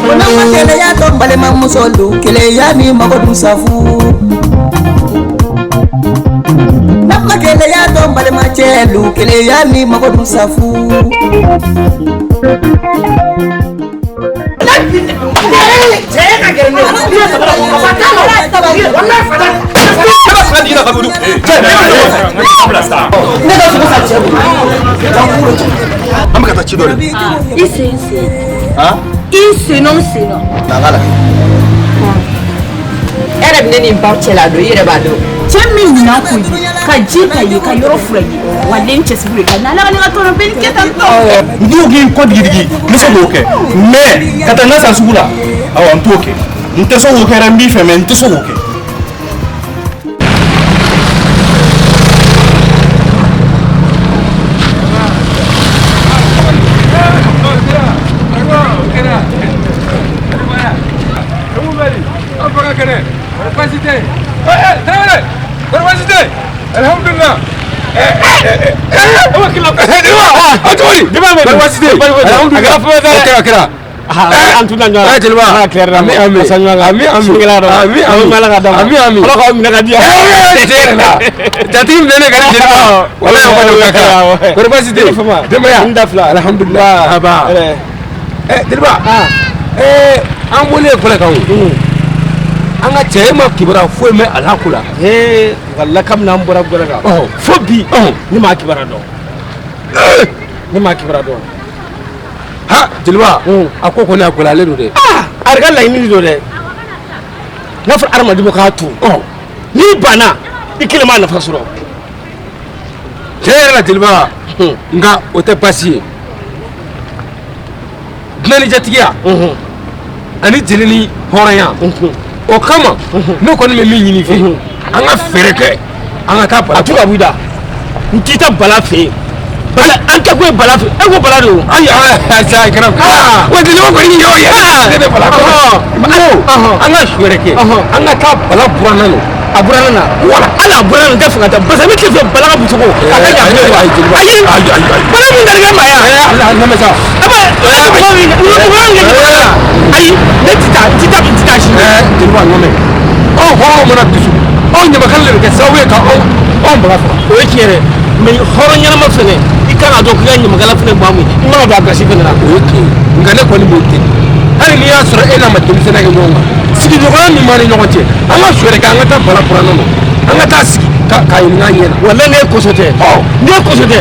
Ko n'aw ma keleya to balimamusolu keleya ni mago dun safu. N'aw ma keleya to balimacɛlu keleya ni mago dun safu. Ne ka sogo san cɛ bolo. An bɛ ka taa ci dɔ de. I sen sen. I sen nɔ, n sen nɔ. Na n k'a lajɛ. E yɛrɛ bɛ ne ni n ba cɛ la don, i yɛrɛ b'a dɔn. Cɛ min ɲinan ko ye ka ji ka ye ka yɔrɔ fura ye wa den cɛsiri de ka n'ala ka ne ka tɔnɔ bɛ nin kɛ tan tɔ. N k'o k'i kɔ digidigi, n bɛ se k'o kɛ, mais ka taa n ka san sugu la, awɔ, n t'o kɛ, n tɛ se k'o kɛ dɛ. N b'i fɛ, mais n tɛ se k'o kɛ. Alhamdulillah. An tun ɲɔgɔn Jeliba. Ami ami. Ami ami. Ami ami. Ami ami. Ala k'aw minɛ ka di yan. Jatigi minɛ ne ka di jeliba. Walahi o kɔni o ka kan. Kɔri baasi tɛ yen. Denbaya. N da fila. Alhamdulillah. Aba. Jeliba. An bɔlen kɔlɛ kan o. An ka cɛ e ma kibaruya foyi mɛn a la ko la. Ee, walahi kabini an bɔra gɛrɛ kan fo bi, ne m'a kibaruya dɔn, ne m'a kibaruya dɔn. Ha jeliba, a ko kɔni a gɛlɛyalen don dɛ. A yɛrɛ ka laɲini don dɛ. N'a fɔra adamaden ma k'a to, n'i banna, i kelen m'a nafa sɔrɔ. Tiɲɛ yɛrɛ la jeliba, nka o tɛ baasi ye. Dunan ni jatigiya ani jeli ni hɔrɔnya, o kama ne kɔni bɛ min ɲini i fɛ, an ka fɛɛrɛ kɛ an ka taa bala. A to ka bɔ i da, n t'i ta bala fɛ yen, parce que an kɛ ko ye bala fɛ, e ko bala de o. Ayi ayi, sa kɛra wa jeliba kɔni y'o ye, ne bɛ bala kɔnɔ. An ka fɛɛrɛ kɛ an ka taa bala buranna nɔ. A buranna na wala hali a buranna n tɛ fɛ ka taa, parce que ne tɛ fɛ bala ka busogo a ka ɲa ne ayi jeliba, ayi ayi ayi, bala min garijɛgɛ maa ya. Ala lamɛn sa. A bɛ mɔgɔ min mɔgɔ min kɛ, ayi ne ti taa, ti taa, ti taa sini. Jeliba ɲɔmɛ, anw hɔrɔnw mana dusu, anw ɲamakala de bɛ kɛ sababu ye ka anw baga faga. O ye tiɲɛ dɛ, mais hɔrɔn ɲɛnama fɛnɛ, i kan ka dɔn k'i ka ɲamakala fɛnɛ bɔ a mun, i man ka don a gasi fɛnɛ la. O ye tiɲɛ ye, nka ne kɔni b'o deli, hali n'i y'a sɔrɔ e n'a ma denmisɛnninya kɛ ɲɔgɔn kan, sigiɲɔgɔnya min b'an ni ɲɔgɔn cɛ, an ka fɛɛrɛ kɛ an ka taa bala buranna nɔ, an ka taa sigi k'a ɲininka an ɲɛ na. Walahi ne kɔsɔ tɛ, ne kɔsɔ tɛ,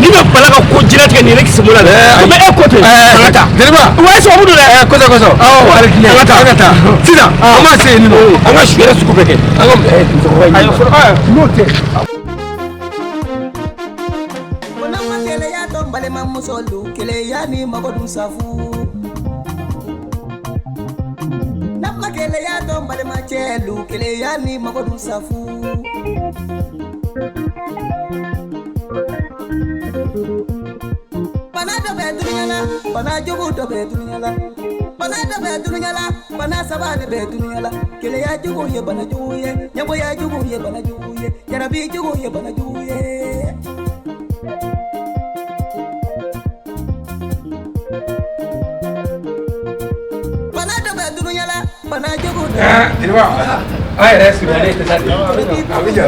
ni bɛ bala ka ko jinɛtigɛ nin ye ne kisɛ bolo la dɛ, mais e ko tɛ, an ka taa. Jeliba, wa ye sababu don dɛ. Kɔsɔ kɔsɔ, Awɔ, hali an ka taa, an ka taa sisan, an b'a se yen nɔ, an ka suyɛrɛ sugu bɛɛ kɛ, an ka musokɔrɔba in Ayi, fɔlɔ, n'o tɛ. Ko n'aw ma keleya to balimamusolu keleya ni mago dun safu. N'aw ma keleya to balimacɛlu keleya ni mago dun safu. Bana dɔ bɛ dunuya la, bana jugu dɔ bɛ dunuya la. Bana dɔ bɛ dunuya la, bana saba de bɛ dunuya la. Keleya jugu ye bana jugu ye, ɲɛgoya jugu ye bana jugu ye, jarabi jugu ye bana jugu ye. Bana dɔ bɛ dunuya la, bana jugu dɔ. Jeliba, an yɛrɛ surunyalen tɛ sa de. A bɛ jɔ.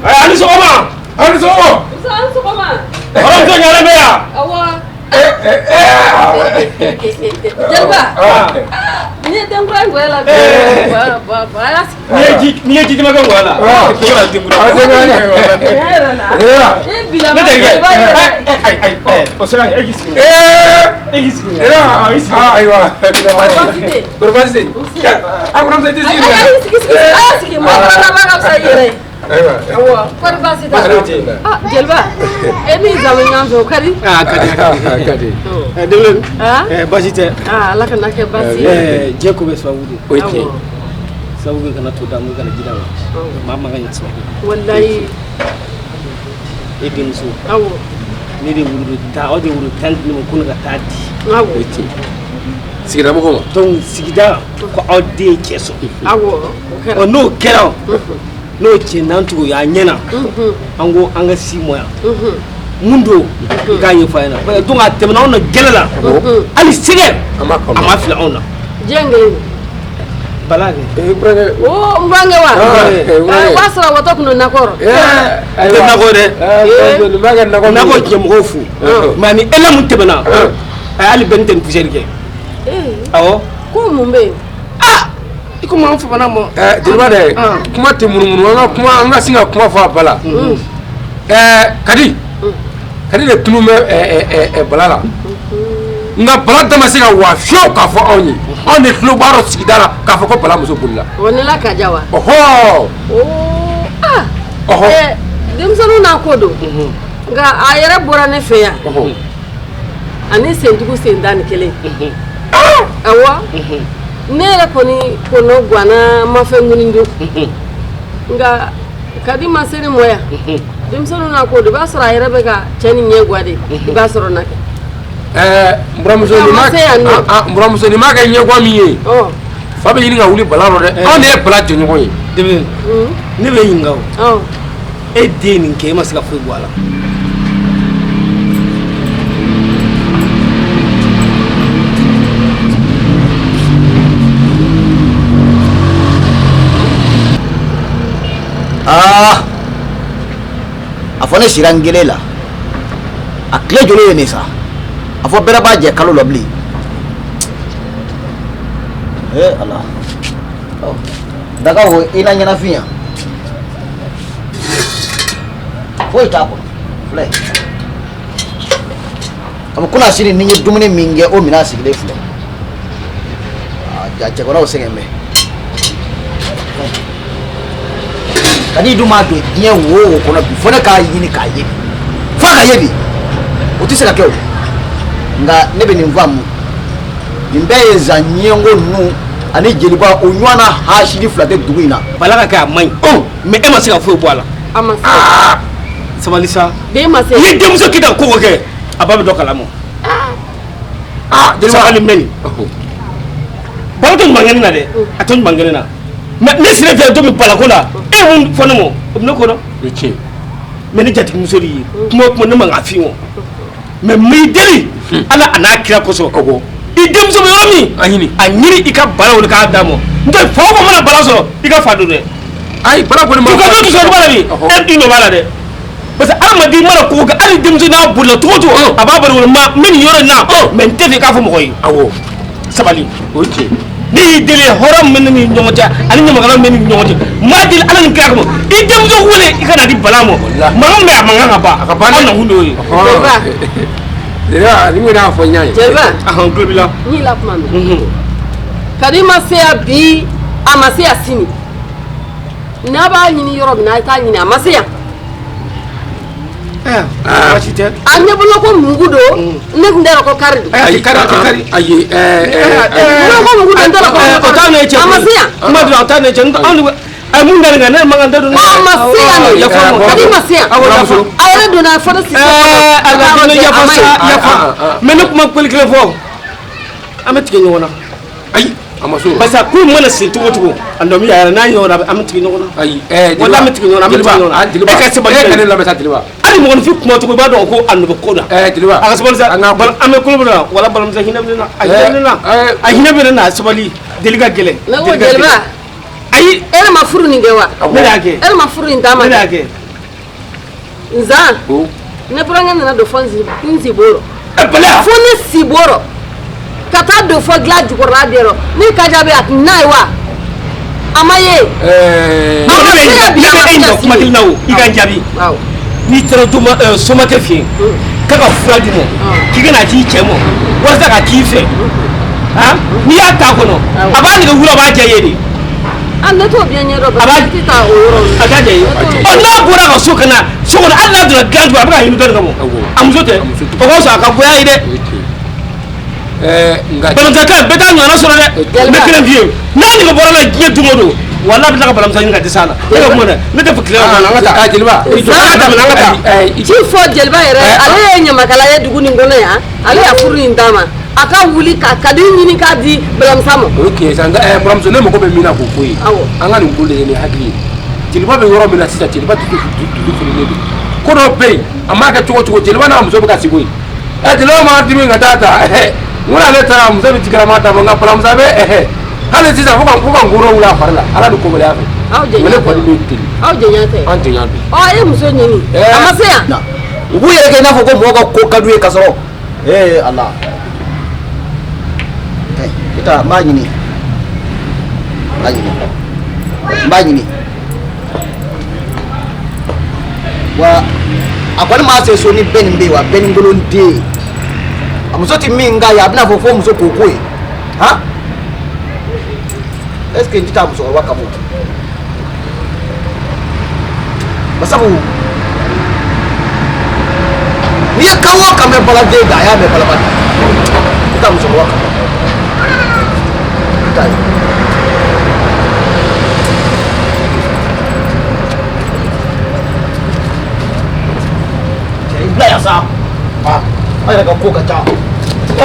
Ayi, a ni sɔgɔma. A ni sɔgɔma. A ni sɔgɔma. Hɔrɔnmuso ɲaga bɛ yan. Awɔ. Jeliba. N'i ye den kura in gɔyɔ la bi. Ba ba a y'a sigi. N'i ye ji jama kɛ ngɔyɔ la, o bɛ na den kura. Tiɲɛ yɛrɛ la. E bila Ne ma terikɛ, jeliba yɛrɛ. ayi ayi, o sera, e k'i sigi. E k'i sigi. Ayiwa. Baasi tɛ yen. Kɔri baasi tɛ yen. A kɔrɔmuso i tɛ sigi. Ayi ayi, sigi sigi, a y'a sigi, mɔgɔ laban ka fisa i yɛrɛ ye. Ayiwa. Awɔ, kɔri baasi t'a la. Baasi tɛ yen. Ah jeliba, e min jamu ɲɔgɔn fɛ o ka di. Aa, ka di, a ka di. A ka di. Denmisɛnnin. Ah. Baasi tɛ. Ah, ala kana kɛ baasi ye. Jɛ ko bɛ sababu de. O ye tiɲɛ ye. Sababu bɛ kana to da, kana ji d'a ma. Maa man ka ɲɛ sababu. Walayi. E denmuso. Awɔ. Ne de woro ta, aw de woro tan di ne ma ko ne ka taa di. Awɔ. O ye tiɲɛ ye. Sigida mɔgɔw ma. Donc sigida ko aw den ye cɛ sɔrɔ. Awɔ, o kɛra. Ɔ, n'o kɛra, n'o cɛ n'an tugu a ɲɛna, an ko an ka si mɔ yan. Mun don i k'a ɲɛfɔ a ɲɛna parce que donc a tɛmɛna anw na jɛlɛ la hali sɛgɛ a ma a ma fili anw na. Diɲɛ kelen. Bala kɛ. O n burankɛ wa? N o b'a sɔrɔ wɔtɔ kun don nakɔ rɔ. Tɛ nakɔ dɛ. Nin b'a kɛ nakɔ. Nakɔ jɛ mɔgɔw fo. Mais ni e la mun tɛmɛna. Hali bɛɛ ni tɛ nin poussière kɛ. Awɔ. Ko mun bɛ yen? Ah i komi an famana ma. Jeliba dɛ, kuma tɛ munumunu, an ka kuma, an ka sin ka kuma fɔ a ba la. Kadi. Kadi de tunu bɛ Bala la. Nka Bala da ma se ka wa fiyewu k'a fɔ anw ye. Anw de tulo b'a rɔ sigida la k'a fɔ ko Bala muso bolila. O ne la ka diya wa? Ɔhɔ. Aa. Ɔhɔ. Denmisɛnninw n'a ko don. Nka a yɛrɛ bɔra ne fɛ yan. Ani sentugu sen da ni kelen. Awɔ. Ne yɛrɛ kɔni kɔnɔ ganna ma fɛn ŋuni dun. Nka Kadi ma se ne mɔ yan. Denmisɛnninw n'a ko don, i b'a sɔrɔ a yɛrɛ bɛ ka cɛ ni ɲɛ guwa de. I b'a sɔrɔ na kɛ. N buramuso nin m'a kɛ ɲɛguwa min ye, fa bɛ ɲini ka wuli Bala rɔ dɛ. Anw de ye Bala jɔɲɔgɔn ye. Ne bɛ ɲininka o, e den nin kɛ e ma se ka foyi bɔ a la. Aa a fɔ ne sira n kelen la a tile joli ye nin sa a fɔ bɛrɛ b'a jɛ kalo la bilen ee ala daga wo i na ɲɛnafin yan foyi t'a kɔnɔ filɛ a bɛ kunna sini ni n ye dumuni min kɛ o minɛn sigilen filɛ ja cɛkɔrɔbaw sɛgɛn bɛ Kadi dun m'a don diɲɛ wo o wo kɔnɔ bi fo ne k'a ɲini k'a ye bi f'a ka ye bi o tɛ se ka kɛ o nka ne bɛ nin faamu nin bɛɛ ye zan ɲɛngo ninnu ani jeliba o ɲɔgɔn na hasidi fila tɛ dugu in na. Bala ka kɛ a man ɲi mais e ma se ka foyi bɔ a la. A ma se. Sabali sa. Den ma se. I ye denmuso k'i ka ko o kɛ a ba bɛ dɔ kalama. Sabali bɛ nin. Bala tɛ ɲuman kɛ ne na dɛ a tɛ ɲuman kɛ ne na. Mais ne sira fɛ don min balako la e ye mun fɔ ne ma o bɛ ne kɔnɔ. O ye tiɲɛ. Mais ne jatigimuso de ye kuma o kuma ne man k'a f'i ye mais n b'i deli ala a n'a kira kosɔn. I denmuso bɛ yɔrɔ min. A ɲini. A ɲini i ka Bala wele k'a d'a ma n'o tɛ fa o fa mana Bala sɔrɔ i ka fa don dɛ. Ayi Bala kɔni ma. U ka to sɔrɔ la bi e nɔ b'a la dɛ. Parce que hadamaden mana ko kɛ hali denmuso n'a bolila cogo o cogo a b'a bali wele ma n bɛ nin yɔrɔ in na mais n tɛ fɛ i k'a fɔ mɔgɔ ye. Awɔ. Sabali. O ye tiɲɛ. Ne y'i deli hɔrɔn min bɛ ne ni ɲɔgɔn cɛ ani ɲamakala min bɛ ne ni ɲɔgɔn cɛ n b'a deli ala ni kira kama i denmuso wele i ka na di Bala ma mankan bɛ a mankan ka ban A ka ban dɛ. aw nakun de y'o ye. Jeliba ni ko y'a fɔ n y'a ye. Jeliba. Ahɔn n tulo b'i la. N y'i la kuma mɛn. Kadi ma se yan bi a ma se yan sini n'a b'a ɲini yɔrɔ min na a t'a ɲini a ma se yan. Baasi tɛ. A ne bolo ko mugu don ne tun t'a dɔn ko kari don. Ayi kari a tɛ kari ayi. Ne ko mugu don n t'a dɔn ko O t'a n'e cɛ. A ma se yan. Kuma dɔrɔn o t'a n'e cɛ anw a mun da nin kan ne man kan tɛ don. A ma se yan de. Yafa ma. Kadi ma se yan. Awɔ yafa. A yɛrɛ donna fo ne sisan. Ala deli yafa sa yafa mais ne kuma kelen kelen fɔ an bɛ tigɛ ɲɔgɔn na. Ayi a ma s'o parce que ko mana se cogo o cogo a nɔ bɛ yɛrɛ n'a ɲɔgɔn na an bɛ tigɛ ɲɔgɔn na. Ayi wala an bɛ tigɛ ɲɔgɔn na an bɛ tigɛ ɲɔgɔn na. Jeliba e ka sabali e ka ne lamɛn sa Jeliba. Hali mɔgɔninfin kuma cogo i b'a dɔn ko a nɔ bɛ ko la. Jeliba a ka sabali sa an an bɛ kolo la wala balimamuso hinɛ bɛ ne na a hinɛ bɛ ne na a hinɛ bɛ ne na sabali deli ka gɛlɛn. Ne ko Jeliba. Ayi e yɛrɛ ma furu nin kɛ wa? Ne de y'a kɛ. E yɛrɛ ma furu nin d'a ma. Ne de y'a kɛ. Nzan. Ne burankɛ nana don fo n si bɔrɔ. Bala. Fo ne si bɔrɔ. Ka taa don fo dilan jukɔrɔla de rɔ ni Kaja bɛ a n'a ye wa a ma ye. Ne bɛ e ɲininka kuma kelen na o i ka n jaabi. N'i taara somakɛ fɛ yen k'a ka fura d'i ma k'i ka n'a di cɛ ma walasa ka k'i fɛ n'i y'a ta kɔnɔ a b'a nege wuli a b'a diya i ye de. Ne t'o bien ɲɛdɔn A b'a parce que ne tɛ taa o yɔrɔ a t'a diya i ye ɔ n'a bɔra ka so ka na so kɔnɔ hali n'a donna dilan jukɔrɔ a bɛ ka hinɛ dɔ de kama a muso tɛ o ka fisa a ka goya ye dɛ. Balimamuso kan bɛɛ t'a ɲɔgɔnna sɔrɔ dɛ n bɛ kelen f'i ye n'a nege bɔra la diɲɛ don o don walahi a bɛ tila ka balimamuso ɲini ka dɛsɛ a la ne ka kuma dɛ ne tɛ fɛ tile ka bɔ a la an ka taa. Jeliba an ka taa an ka taa. Ci fɔ jeliba yɛrɛ ale ye ɲamakala ye dugu nin kɔnɔ yan ale y'a furu nin d'a ma a ka wuli ka Kadi ɲini k'a di balimamuso ma. O ye tiɲɛ ye sa nka buramuso ne mago bɛ min na k'o fɔ ye an ka nin ko lajɛ ni hakili ye jeliba bɛ yɔrɔ min na sisan jeliba dusu fununen don. Ko dɔ bɛ yen a m'a kɛ cogo o cogo, jeliba n'a muso bɛ ka sigi yen. Ɛ, jeliba ma dimi ka taa ta, n ko n'ale taara muso bɛ jikarama ta, nka balamusa bɛ hali sisan fo ka ngoro wuli a fari la, ala ni kobaliya fɛ. Aw jɛɲɔgɔn ne kɔni b'i deli. Aw jɛɲɔgɔn tɛ. An jɛɲɔgɔn don. Ɔ, e muso ɲini. A ma se yan. U b'u yɛrɛ kɛ i n'a fɔ ko mɔgɔ ka ko ka d'u ye ka sɔrɔ. Ee Ala. Ita n b'a ɲini. N b'a ɲini. N b'a ɲini. Wa a kɔni maa se so ni bɛɛ nin bɛ yen wa bɛɛ ni ngolo den. A muso tɛ min k'a ye a bɛna fɔ fo muso k'o ko ye. Han? Est-ce que n tɛ taa musokɔrɔba ka bɔ? Basabu n'i ye kan o kan mɛn baladen da a y'a mɛn balaba da. I taa musokɔrɔba ka bɔ. I t'a ye. Cɛ i bila yan sa. Aa aw yɛrɛ ka ko ka ca.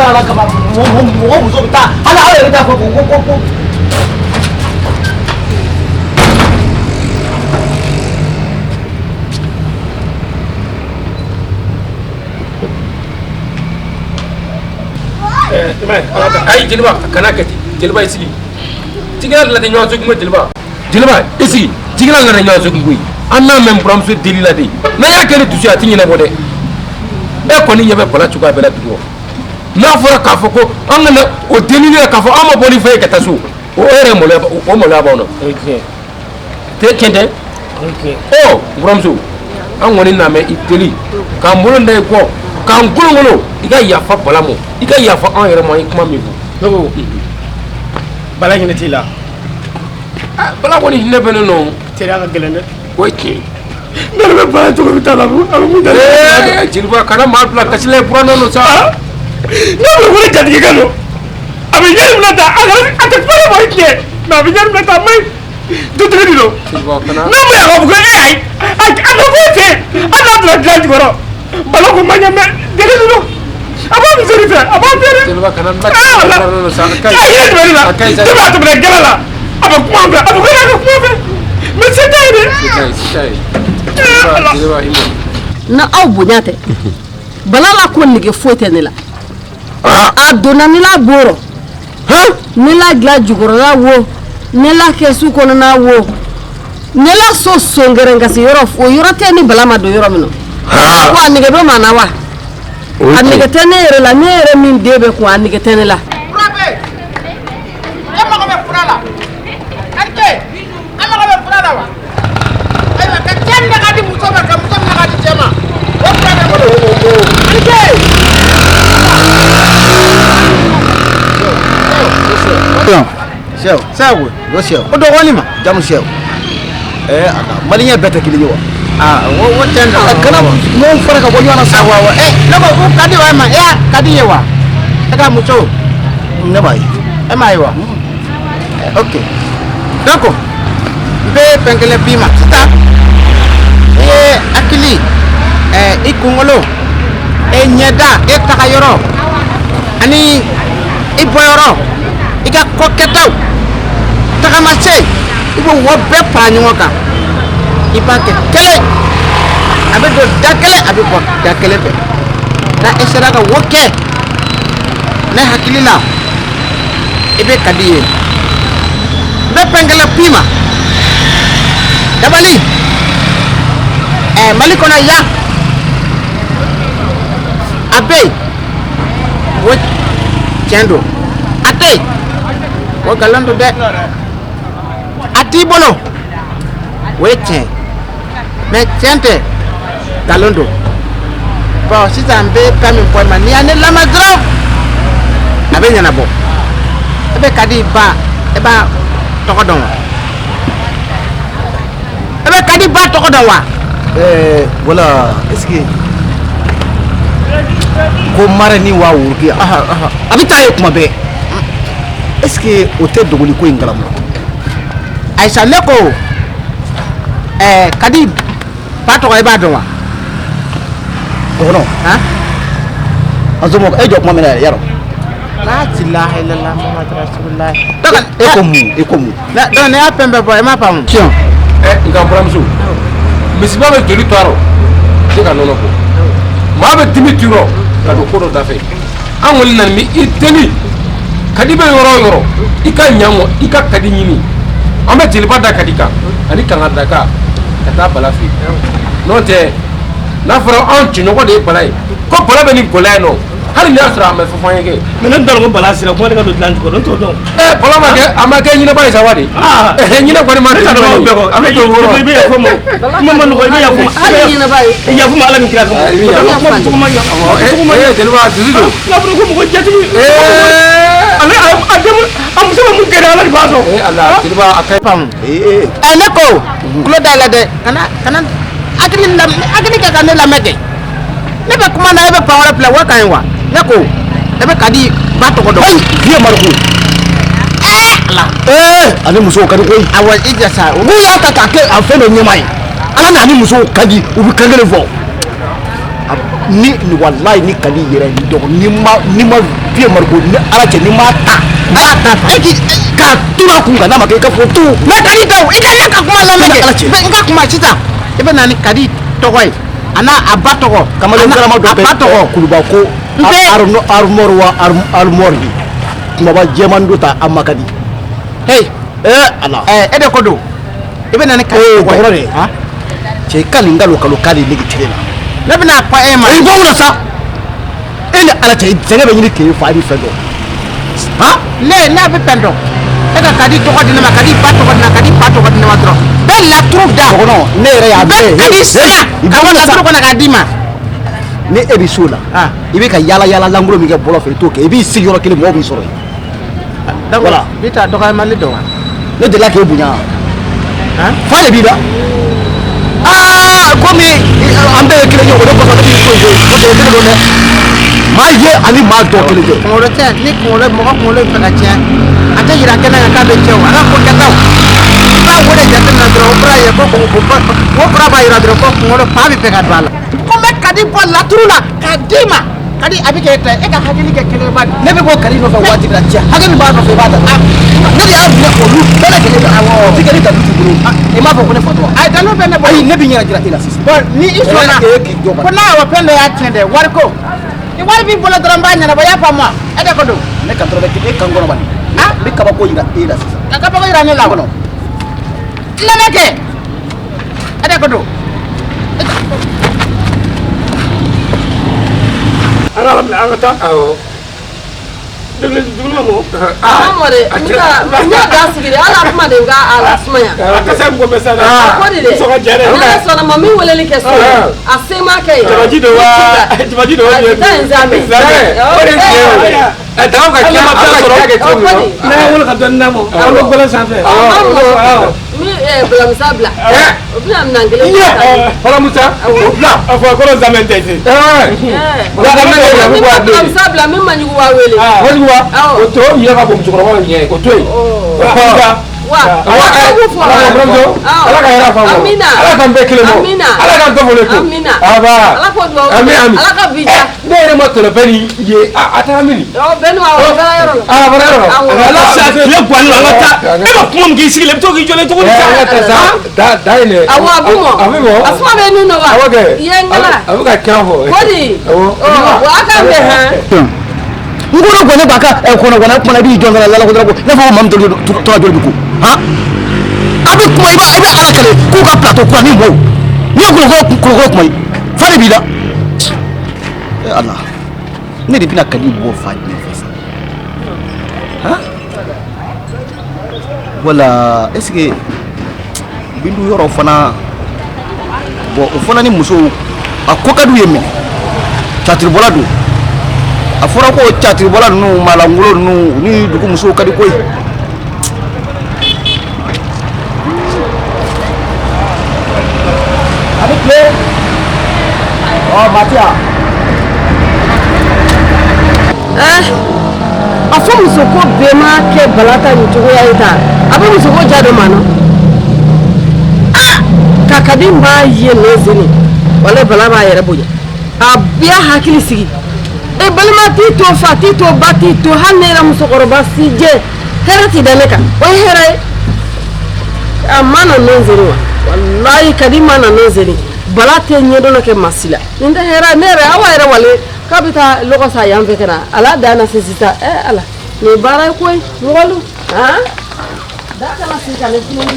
Ala kama mɔgɔ muso bɛ taa hali aw yɛrɛ t'a fɔ ko. Ayi jeliba kana kɛ ten, jeliba i sigi. Jigila la tɛ ɲɔgɔn sokun ko jeliba. Jeliba i sigi, jigila la tɛ ɲɔgɔn sokun koyi. An n'a mɛn buramuso deli la de. N'an y'a kɛ ni dusu ye a ti ɲɛnabɔ dɛ. E kɔni ɲɛ bɛ bala cogoya bɛɛ la dugu kɔnɔ. N'a fɔra k'a fɔ ko an kana o delili la k'a fɔ an ma bɔ ni fɛn ye ka taa so, o yɛrɛ maloya, o maloya b'anw na. Tɛ tiɲɛ tɛ? Ɔ buramuso, an kɔni n'a mɛn i deli k'an bolo da i kɔ k'an kolonkolon i ka yafa bala ma, i ka yafa an yɛrɛ ma, an ye kuma min fɔ. Ne ko bala hinɛ t'i la. Bala kɔni hinɛ bɛ ne nɔ. Teriya ka gɛlɛn dɛ. O ye tiɲɛ ye. Ne yɛrɛ bɛ bala cogo min t'a la, a bɛ mun ta. Jeliba kana maa bila kasi la, buranna nɔ sa. Ne bɛ wele jatigikɛ don. A bɛ ɲɛ minɛ ta, a tɛ kuma ne ma, o ye tiɲɛ ye. Mais a bɛ ɲɛ minɛ ta, a ma ɲi. Dutigi de don. N'a ma yan k'a fɔ ko e ayi, a ma foyi fɛ yen. Hali n'a donna dilan jukɔrɔ. Bala ko ma ɲɛ mɛ deli de don. A b'a muso de fɛ, a b'a fɛ dɛ. Jeliba kana n bila. Ala. A hinɛ jumɛn de la? Depuis a tɛmɛna gɛlɛ la, a bɛ kuma an fɛ, a bɛ ko a ka kuma an fɛ. Mais se t'a ye dɛ. Se t'a ye. Jeliba i ma. Na aw bonya tɛ. Bala la ko nege foyi tɛ ne la. A donna ne la bɔrɔ. Ne la dilan jukɔrɔla wo, ne la kɛsu kɔnɔna wo, ne la so songɛrɛn kasi yɔrɔ o yɔrɔ tɛ ni bala ma don yɔrɔ min na. Wa a nege bɛ maa na wa? A nege tɛ ne yɛrɛ la, ne yɛrɛ min den bɛ kun a nege tɛ ne la. Fura bɛ yen. E mago bɛ fura la. Karike, an mago bɛ fura la wa? Ayiwa, ka cɛ minɛ ka di muso ma, ka muso minɛ ka di cɛ ma. O fura bɛ n bolo. Karike! Sew. Sew. Yo sew. O dɔgɔnin ma. Jamu sew. Ala maliyɛn bɛɛ tɛ kelen ye wa? Aa, o tɛ n A kana ɲɔgɔn fara ka bɔ ɲɔgɔn na sa. Awɔ awɔ. Ne ko ko ka di wa ma? E ka di ye wa? E ka muso. Ne m'a ye. E m'a ye wa? Ok. Donc, n bɛ fɛn kelen f'i ma sisan. I ye hakili, i kunkolo, e ɲɛda, e taga yɔrɔ, ani i bɔyɔrɔ, i ka ko kɛtaw, tagamasen, i b'o wo bɛɛ fara ɲɔgɔn kan. I b'a kɛ kelen. A bɛ don da kelen, a bɛ bɔ da kelen fɛ. N'a e sera ka wo kɛ, ne hakili la, i bɛ ka di ye. N bɛ fɛn kelen f'i ma. Dabali. Mali kɔnɔ yan. A bɛ yen. O tiɲɛ don. A tɛ yen. O nkalon don dɛ. A t'i bolo. O ye tiɲɛ. Mais tiɲɛ tɛ. Nkalon don. Bon, sisan n bɛ fɛn min fɔ i ma, n'i y'a ne lamɛn dɔrɔn, a bɛ ɲɛnabɔ. E bɛ ka di ba, e b'a tɔgɔ dɔn wa? E bɛ ka di ba tɔgɔ dɔn wa? Voilà, est-ce que ko mara ni wa wurukiya a bɛ taa ye kuma bɛɛ, est-ce que o tɛ dogoli ko in kalama? Ayisa, ne ko ka di ba tɔgɔ, e b'a dɔn wa? Dɔgɔnɔ. Han? An somɔgɔw, e jɔ kuma min na yɛrɛ yarɔ. La ilaha illallah Muhammadu rasulullah. E ko mun? E ko mun? Donc ne y'a fɛn bɛɛ fɔ, e m'a faamu. Tiɲɛ. Nka buramuso, misiba bɛ joli to a rɔ, tɛ ka nɔnɔ bɔ. Maa bɛ dimi t'i rɔ ka don ko dɔ da fɛ. An kɔni nana ni i deli, Kadi bɛ yɔrɔ o yɔrɔ, i ka ɲa mɔ, i ka Kadi ɲini. An bɛ jeliba da Kadi kan ani kanga daga ka taa Bala fɛ yen. N'o tɛ, n'a fɔra anw jɛɲɔgɔn de ye Bala ye, ko Bala bɛ nin gɔlɛya in nɔ, hali n'a y'a sɔrɔ a ma fɛn fɔ an ye kɛ. Mais ne t'a dɔn ko Bala sera kuma de ka don dilan jukɔrɔ, n t'o dɔn. Ɛ, Bala ma kɛ, a ma kɛ ɲinɛba ye sa wa de? Aa. Ɛ, ɲinɛ kɔni ma. Ne t'a dɔn aw bɛɛ kɔ. A bɛ don I bɛ yafa n ma, kuma ma nɔgɔ, i bɛ yafa n ma. Hali ɲɛnaba ye. Yafa n ma, Ala ni kira kama. I bɛ yafa. Kuma cogo ma ɲa. Cogo ma ɲa. Ee, jeliba, dusu don. N'a fɔra ko mɔgɔ jatigi. Ale a den, a muso bɛ mun kɛ dɛ, Ala de b'a dɔn. Ee Ala, jeliba, a ka ɲi. Faamu. Ɛ, ne ko tulo dayɛlɛ dɛ, kana kana hakili lam hakili kɛ ka ne lamɛn kɛ. Ne bɛ kuma na, e bɛ fan wɛrɛ filɛ, o ka ɲi wa? Ne ko e bɛ Kadi ba tɔgɔ dɔn. Ayi, vieux Mariko. Ɛɛ Ala. Ee, ani musow ka di koyi. Awɔ, i jɔ sa. N'u y'a ta k'a kɛ a fɛn dɔ ɲɛmaa ye, Ala n'a ni musow ka di, u bɛ kan kelen fɔ. Ni walayi, ni Kadi yɛrɛ ni dɔgɔ, ni ma vieux Mariko, ni Ala cɛ, ni ma ta, n b'a ta E k'i k'a turu a kun kan, n'a ma kɛ i ka fɔ tu. Ne Kadi tɛ o, i ka ne ka kuma lamɛn kɛ. Ala cɛ. N ka kuma sisan, i bɛ na ni Kadi tɔgɔ ye, a n'a a ba tɔgɔ. Kamalen a n'a galama dɔ a bɛ ba tɔgɔ. Kuluba ko N bɛ- armor wa armor ye kumaba jɛman dɔ ta, a ma ka di. Hey. Ee Ala. Ɛ, e de ko don, i bɛ na ni Kadi Ee tɔgɔ ye. dɔgɔtɔrɔ de cɛ, i ka nin kalo kalo k'ale nege tile la. Ne bɛna fɔ e ma. I bɔ wula sa, e ni Ala cɛ, sɛgɛ bɛ ɲini k'e fa, i bɛ fɛn dɔn han. Ne n'a bɛ fɛn dɔn, e ka Kadi tɔgɔ di ne ma, Kadi ba tɔgɔ di ne ma, Kadi fa tɔgɔ di ne ma dɔrɔn, bɛɛ laturu da. Dɔgɔnɔ, ne yɛrɛ y'a bɛɛ bɛɛ Kadi sɛgɛ i ka bɔ bɔ wula sa. laturu kɔnɔ k'a d'i ma. Ni e bɛ so la, i bɛ ka yala yala lankolon min kɛ bɔlɔ fɛ, i t'o kɛ, i b'i sigi yɔrɔ kelen, mɔgɔw b'i sɔrɔ yen. Donc Voilà. bi ta dɔgɔyamali dɔn wa? Ne delila k'e bonya, fa de b'i la. Aa, komi an bɛɛ ye kelen ye, o de kosɔn ne b'i to yen, n'o tɛ ne don dɛ, maa ye ani maa dɔ kelen tɛ. Kunkolo tɛ ni kunkolo, mɔgɔ kunkolo bɛ fɛ ka tiɲɛ, a tɛ yira kɛnɛ kan k'a bɛ tiɲɛ o, a ka ko kɛtaw, i b'a wo de jateminɛ dɔrɔn, o kɔrɔ ye ko o kɔrɔ b'a yira dɔrɔn ko kunkolo fa bɛ fɛ ka don a la. Ko n bɛ Kadi bɔ laturu la k'a d'i ma, Kadi a bɛ kɛ e ta ye, e ka hakili kɛ kelen ba. Ne bɛ bɔ Kadi nɔfɛ waati min na, cɛ hakɛ min b'a nɔfɛ, i b'a ta. Ne de y'a minɛ olu bɛɛ lajɛlen na. O ti kɛ ni dalu t'i bolo, i m'a fɔ ko ne fatɔ wa? Ayi, dalu bɛ ne bolo. Ayi, ne b'i ɲɛna jira e la sisan. Bon, ni i sɔnna E k'i jɔ. ko n'a y'o fɛn dɔ y'a tiɲɛ dɛ, wariko ni wari b'i bolo dɔrɔn, n b'a ɲɛnabɔ, i y'a faamu wa? E de ko don. Ne ka dɔrɔmɛ kelen, e kan kɔnɔ bani. N bɛ kabako yira e la sisan. Ka kabako yira ne la. Kɔnɔ. Lamɛn kɛ, e de ko don. An ka bila, an ka taa. Awɔ. Dumuni ma mɔ. A ma mɔ dɛ, n ka n y'a da sigi de, hali a kuma de n ka a lasumaya. A kasa mɔgɔ bɛ sa dɛ. A ko de dɛ. Sɔn ka ja dɛ. N'Ala sɔnna ma, min weleli kɛ so, a se ma kɛ yen. Jabaji dɔ wa, jabaji dɔ wa. A tɛ taa yen zamɛ. Zamɛ, o de ye tiɲɛ ye o. Ɛ, daga ka Hali kɛ, n'a ma a fɛn ka sɔrɔ. kɛ kɛ cogo min na. N'an y'an wolo ka dɔɔni d'a ma, an bɛ gɔlɔn sanfɛ. A ma mɔ, min balamusa bila. O bɛna minɛn kelen ta. Balamusa, o bila. A fɔ kɔrɔ zamɛ tɛ se. Ɛɛ, Ni ma balamusa bila, min ma ɲugu wa wele. Majuguba, Awɔ. o to ɲɛ ka bon musokɔrɔba la ɲɛ, o to yen. Wa Awɔ, a ka fɔ. Ala ka buramuso, Ala ka hɛrɛ faamu. Amina. Ala k'an bɛɛ kelen bɔ. Amina. Ala k'an bɛɛ fɔlen to. Amina. Aba. Ala k'o duwawu. Ami, ami. Ala ka bi diya. Ne yɛrɛ ma tɔlɔfɛn nin ye, a taara min? Ɔ, bɛɛ n'o awɔ, bɛɛ yɔrɔ la. A bɔra yɔrɔ la. Awɔ. Ala sa, tile guwanen don, an ka taa. E ma kuma min k'i sigilen, i bɛ to k'i jɔlen cogo di Ɛ, sa? an ka taa sa, da da yen dɛ. Awɔ, a bɛ mɔ. A bɛ mɔ. A suma bɛ nun na wa? Awɔ kɛ. I ye n kala. A bɛ ka kɛn fɔ. Ko di? Awɔ. Ɔ, wa a ka bɛn han. N ko ne ko ne b'a ka kɔnɔ kɔnɔ kuma na, i b'i jɔ n la lala ko ne fɔ ko maa min tora joli bɛ ko han, a bɛ kuma, i bɛ Ala kɛlɛ k'u ka plateau kura ni mɔgɔw n'i ye kolokolo kolokolo kuma ye, fa de b'i la. E Ala, ne de bɛna Kadi bɔ fa jumɛn fɛ sa han? Wala est ce que bindu yɔrɔ fana, bon, o fana ni musow a ko ka d'u ye minɛ, catiribɔla don. A fɔra ko catiribɔla ninnu, malangolo ninnu ni dugu musow ka di koyi. A bɛ tile ɔ matiya. A fɔ muso ko bɛɛ ma kɛ Bala ta nin cogoya ye tan, a bɛ muso ko ja dɔ ma nɔ. Ah, ka Kadi b'a ye nɔ zeni, wala Bala b'a yɛrɛ bonya, a b'a hakili sigi. E balima t'i to, fa t'i to, ba t'i to, hali ne yɛrɛ musokɔrɔba si jɛ hɛrɛ ti da ne kan, o ye hɛrɛ ye. A ma na nɔ zeni wa, walayi Kadi ma na nɔ zeni. Bala tɛ ɲɛdɔn kɛ maa si la. Nin tɛ hɛrɛ ne yɛrɛ awa yɛrɛ wale k'a bɛ taa lɔgɔ san yan fɛ ka na ala dan na se sisan ɛ ala nin ye baara ye koyi mɔgɔlu han da kana sigi ka ne funun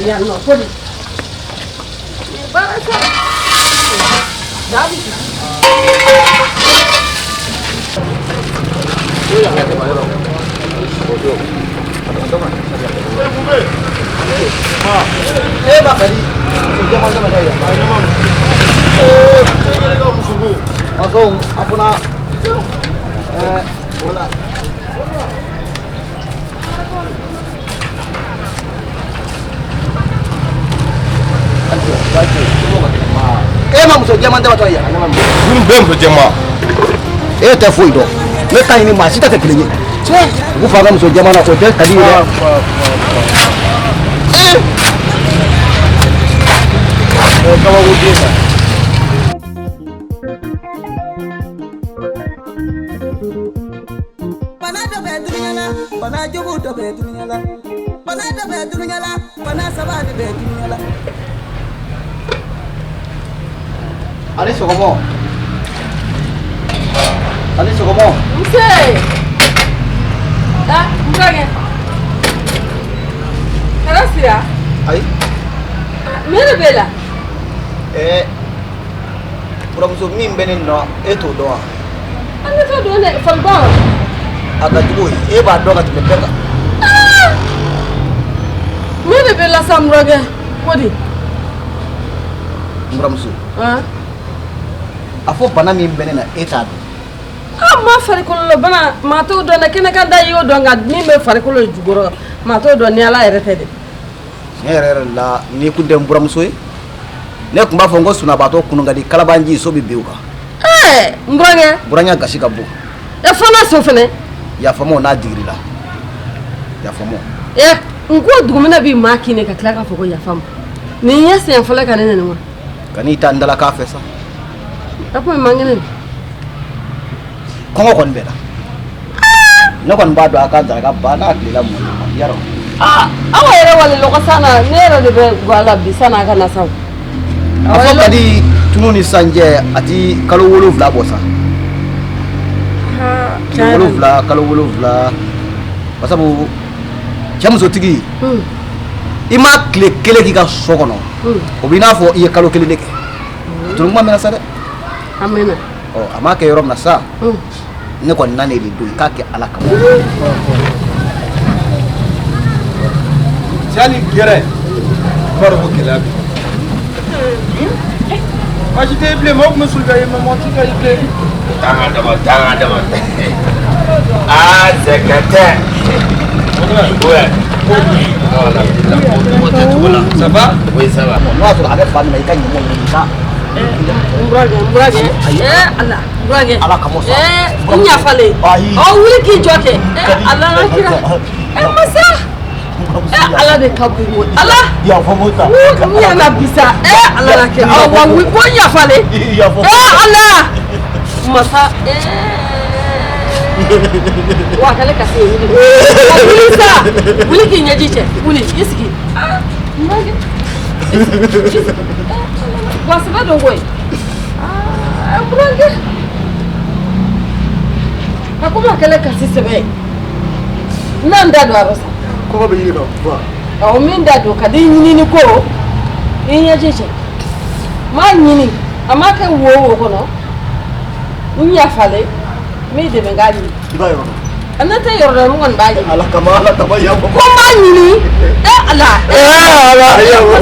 yan nɔ ko di nin ye baara sa da bi sigi. E ma ka di jama jama da ya a ko a fana wala e ma muso jɛman tɛmɛtɔ ye Ninnu bɛɛ muso jɛman. E tɛ foyi dɔn ne ta ɲini maa si ta tɛ kelen ye u fa ka muso jɛman na o tɛ ka di ye dɛ. Kabako den na. Bana dɔ bɛ dunuya la, bana jugu dɔ bɛ dunuya la. Bana dɔ bɛ dunuya la, bana saba de bɛ dunuya la. Ale sɔgɔmɔ, ale sɔgɔmɔ. Nse. Ah, n burankɛ. Hɛrɛ sira. Ayi. Mun de b'e la? Buramuso min bɛ ne nɔ, e t'o dɔn wa? An ne t'o dɔn dɛ, faliba. A ka jugu e b'a dɔn ka tɛmɛ bɛɛ kan. Mun de b'e la sa n burankɛ? Ko di? N buramuso. A fɔ bana min bɛ ne na e t'a dɔn. Ah, ma farikolo la bana maa t'o dɔn dɛ, kɛnɛkan da i y'o dɔn nka min bɛ farikolo jukɔrɔ maa t'o dɔn ni Ala yɛrɛ tɛ dɛ. Tiɲɛ yɛrɛ yɛrɛ la n'i kun tɛ n buramuso ye ne tun b'a fɔ n ko sunabaatɔ kunun ka di kalabanji so bɛ bin u kan. Ɛɛ n burankɛ. Buranya gasi ka bon. E fana so fɛnɛ. Yafamaw n'a digir'i la yafamaw. Ɛ n ko dugumɛnɛ b'i maa kin ka tila k'a fɔ ko yafa ma nin ye siɲɛ fɔlɔ ka ne nɛni wa. Kan'i ta n dalakan fɛ sa. A ko man kɛnɛ. Kɔngɔ kɔni bɛ na. Ne kɔni b'a dɔn a ka daraka banna a tilela mɔni yarɔ. Aa aw yɛrɛ wale lɔgɔ san na ne yɛrɛ de bɛ gwa la bi san'a ka na sa. A fɔ ka di tunu ni san cɛ a ti kalo 7 bɔ sa. Tile 7 kalo 7 basabu cɛ musotigi i ma tile kelen k'i ka so kɔnɔ o b'i n'a fɔ i ye kalo kelen de kɛ. Tunu kuma mɛnna sa dɛ. A mɛnna. Ɔ a m'a kɛ yɔrɔ min na sa ne kɔni nana de don i k'a kɛ Ala kama. Cɛ ni gɛrɛ i b'a dɔn ko gɛlɛya bɛ yen. Baasi tɛ yen bilen, maaw tun bɛ soli ka ye mɛ mɔgɔ t'i ka ye bilen. Tanga dama, tanga dama. Ah, zɛkɛtɛ. Ouais. Ça va? Oui, ça va. N'o y'a sɔrɔ a bɛ fa min na i ka ɲuman ɲini i ka. N burankɛ, n burankɛ. Ala, n burankɛ. Ala kama sa. N yafalen. Ayi. Ɔ wuli k'i jɔ kɛ. Ala n'a kira. Masa. Ala de ka bon. Ala. Yafa ta. N ɲana bi sa. Ala n'a kira. Ɔ wa wuli ko n yafalen. Ala. Masa. Wa a kɛlen kasi ye wuli. Wuli sa. Wuli k'i ɲɛji cɛ. Wuli i sigi. N burankɛ. Wa sɛbɛ don koyi. N burankɛ. A komi a kɛlen kasi sɛbɛ ye. N bɛna n da don a rɔ sa. Kɔngɔ bɛ ɲini ka fa. Awɔ min da don ka di ɲinini ko i ɲɛji cɛ. N m'a ɲini a ma kɛ wo o wo kɔnɔ n yafalen n b'i dɛmɛ n k'a ɲini. I b'a yɔrɔ dɔn. Ne tɛ yɔrɔ dɔn n kɔni b'a ɲini. Ala kama Ala kama yafa. Ko n b'a ɲini Ala. Ala yafa.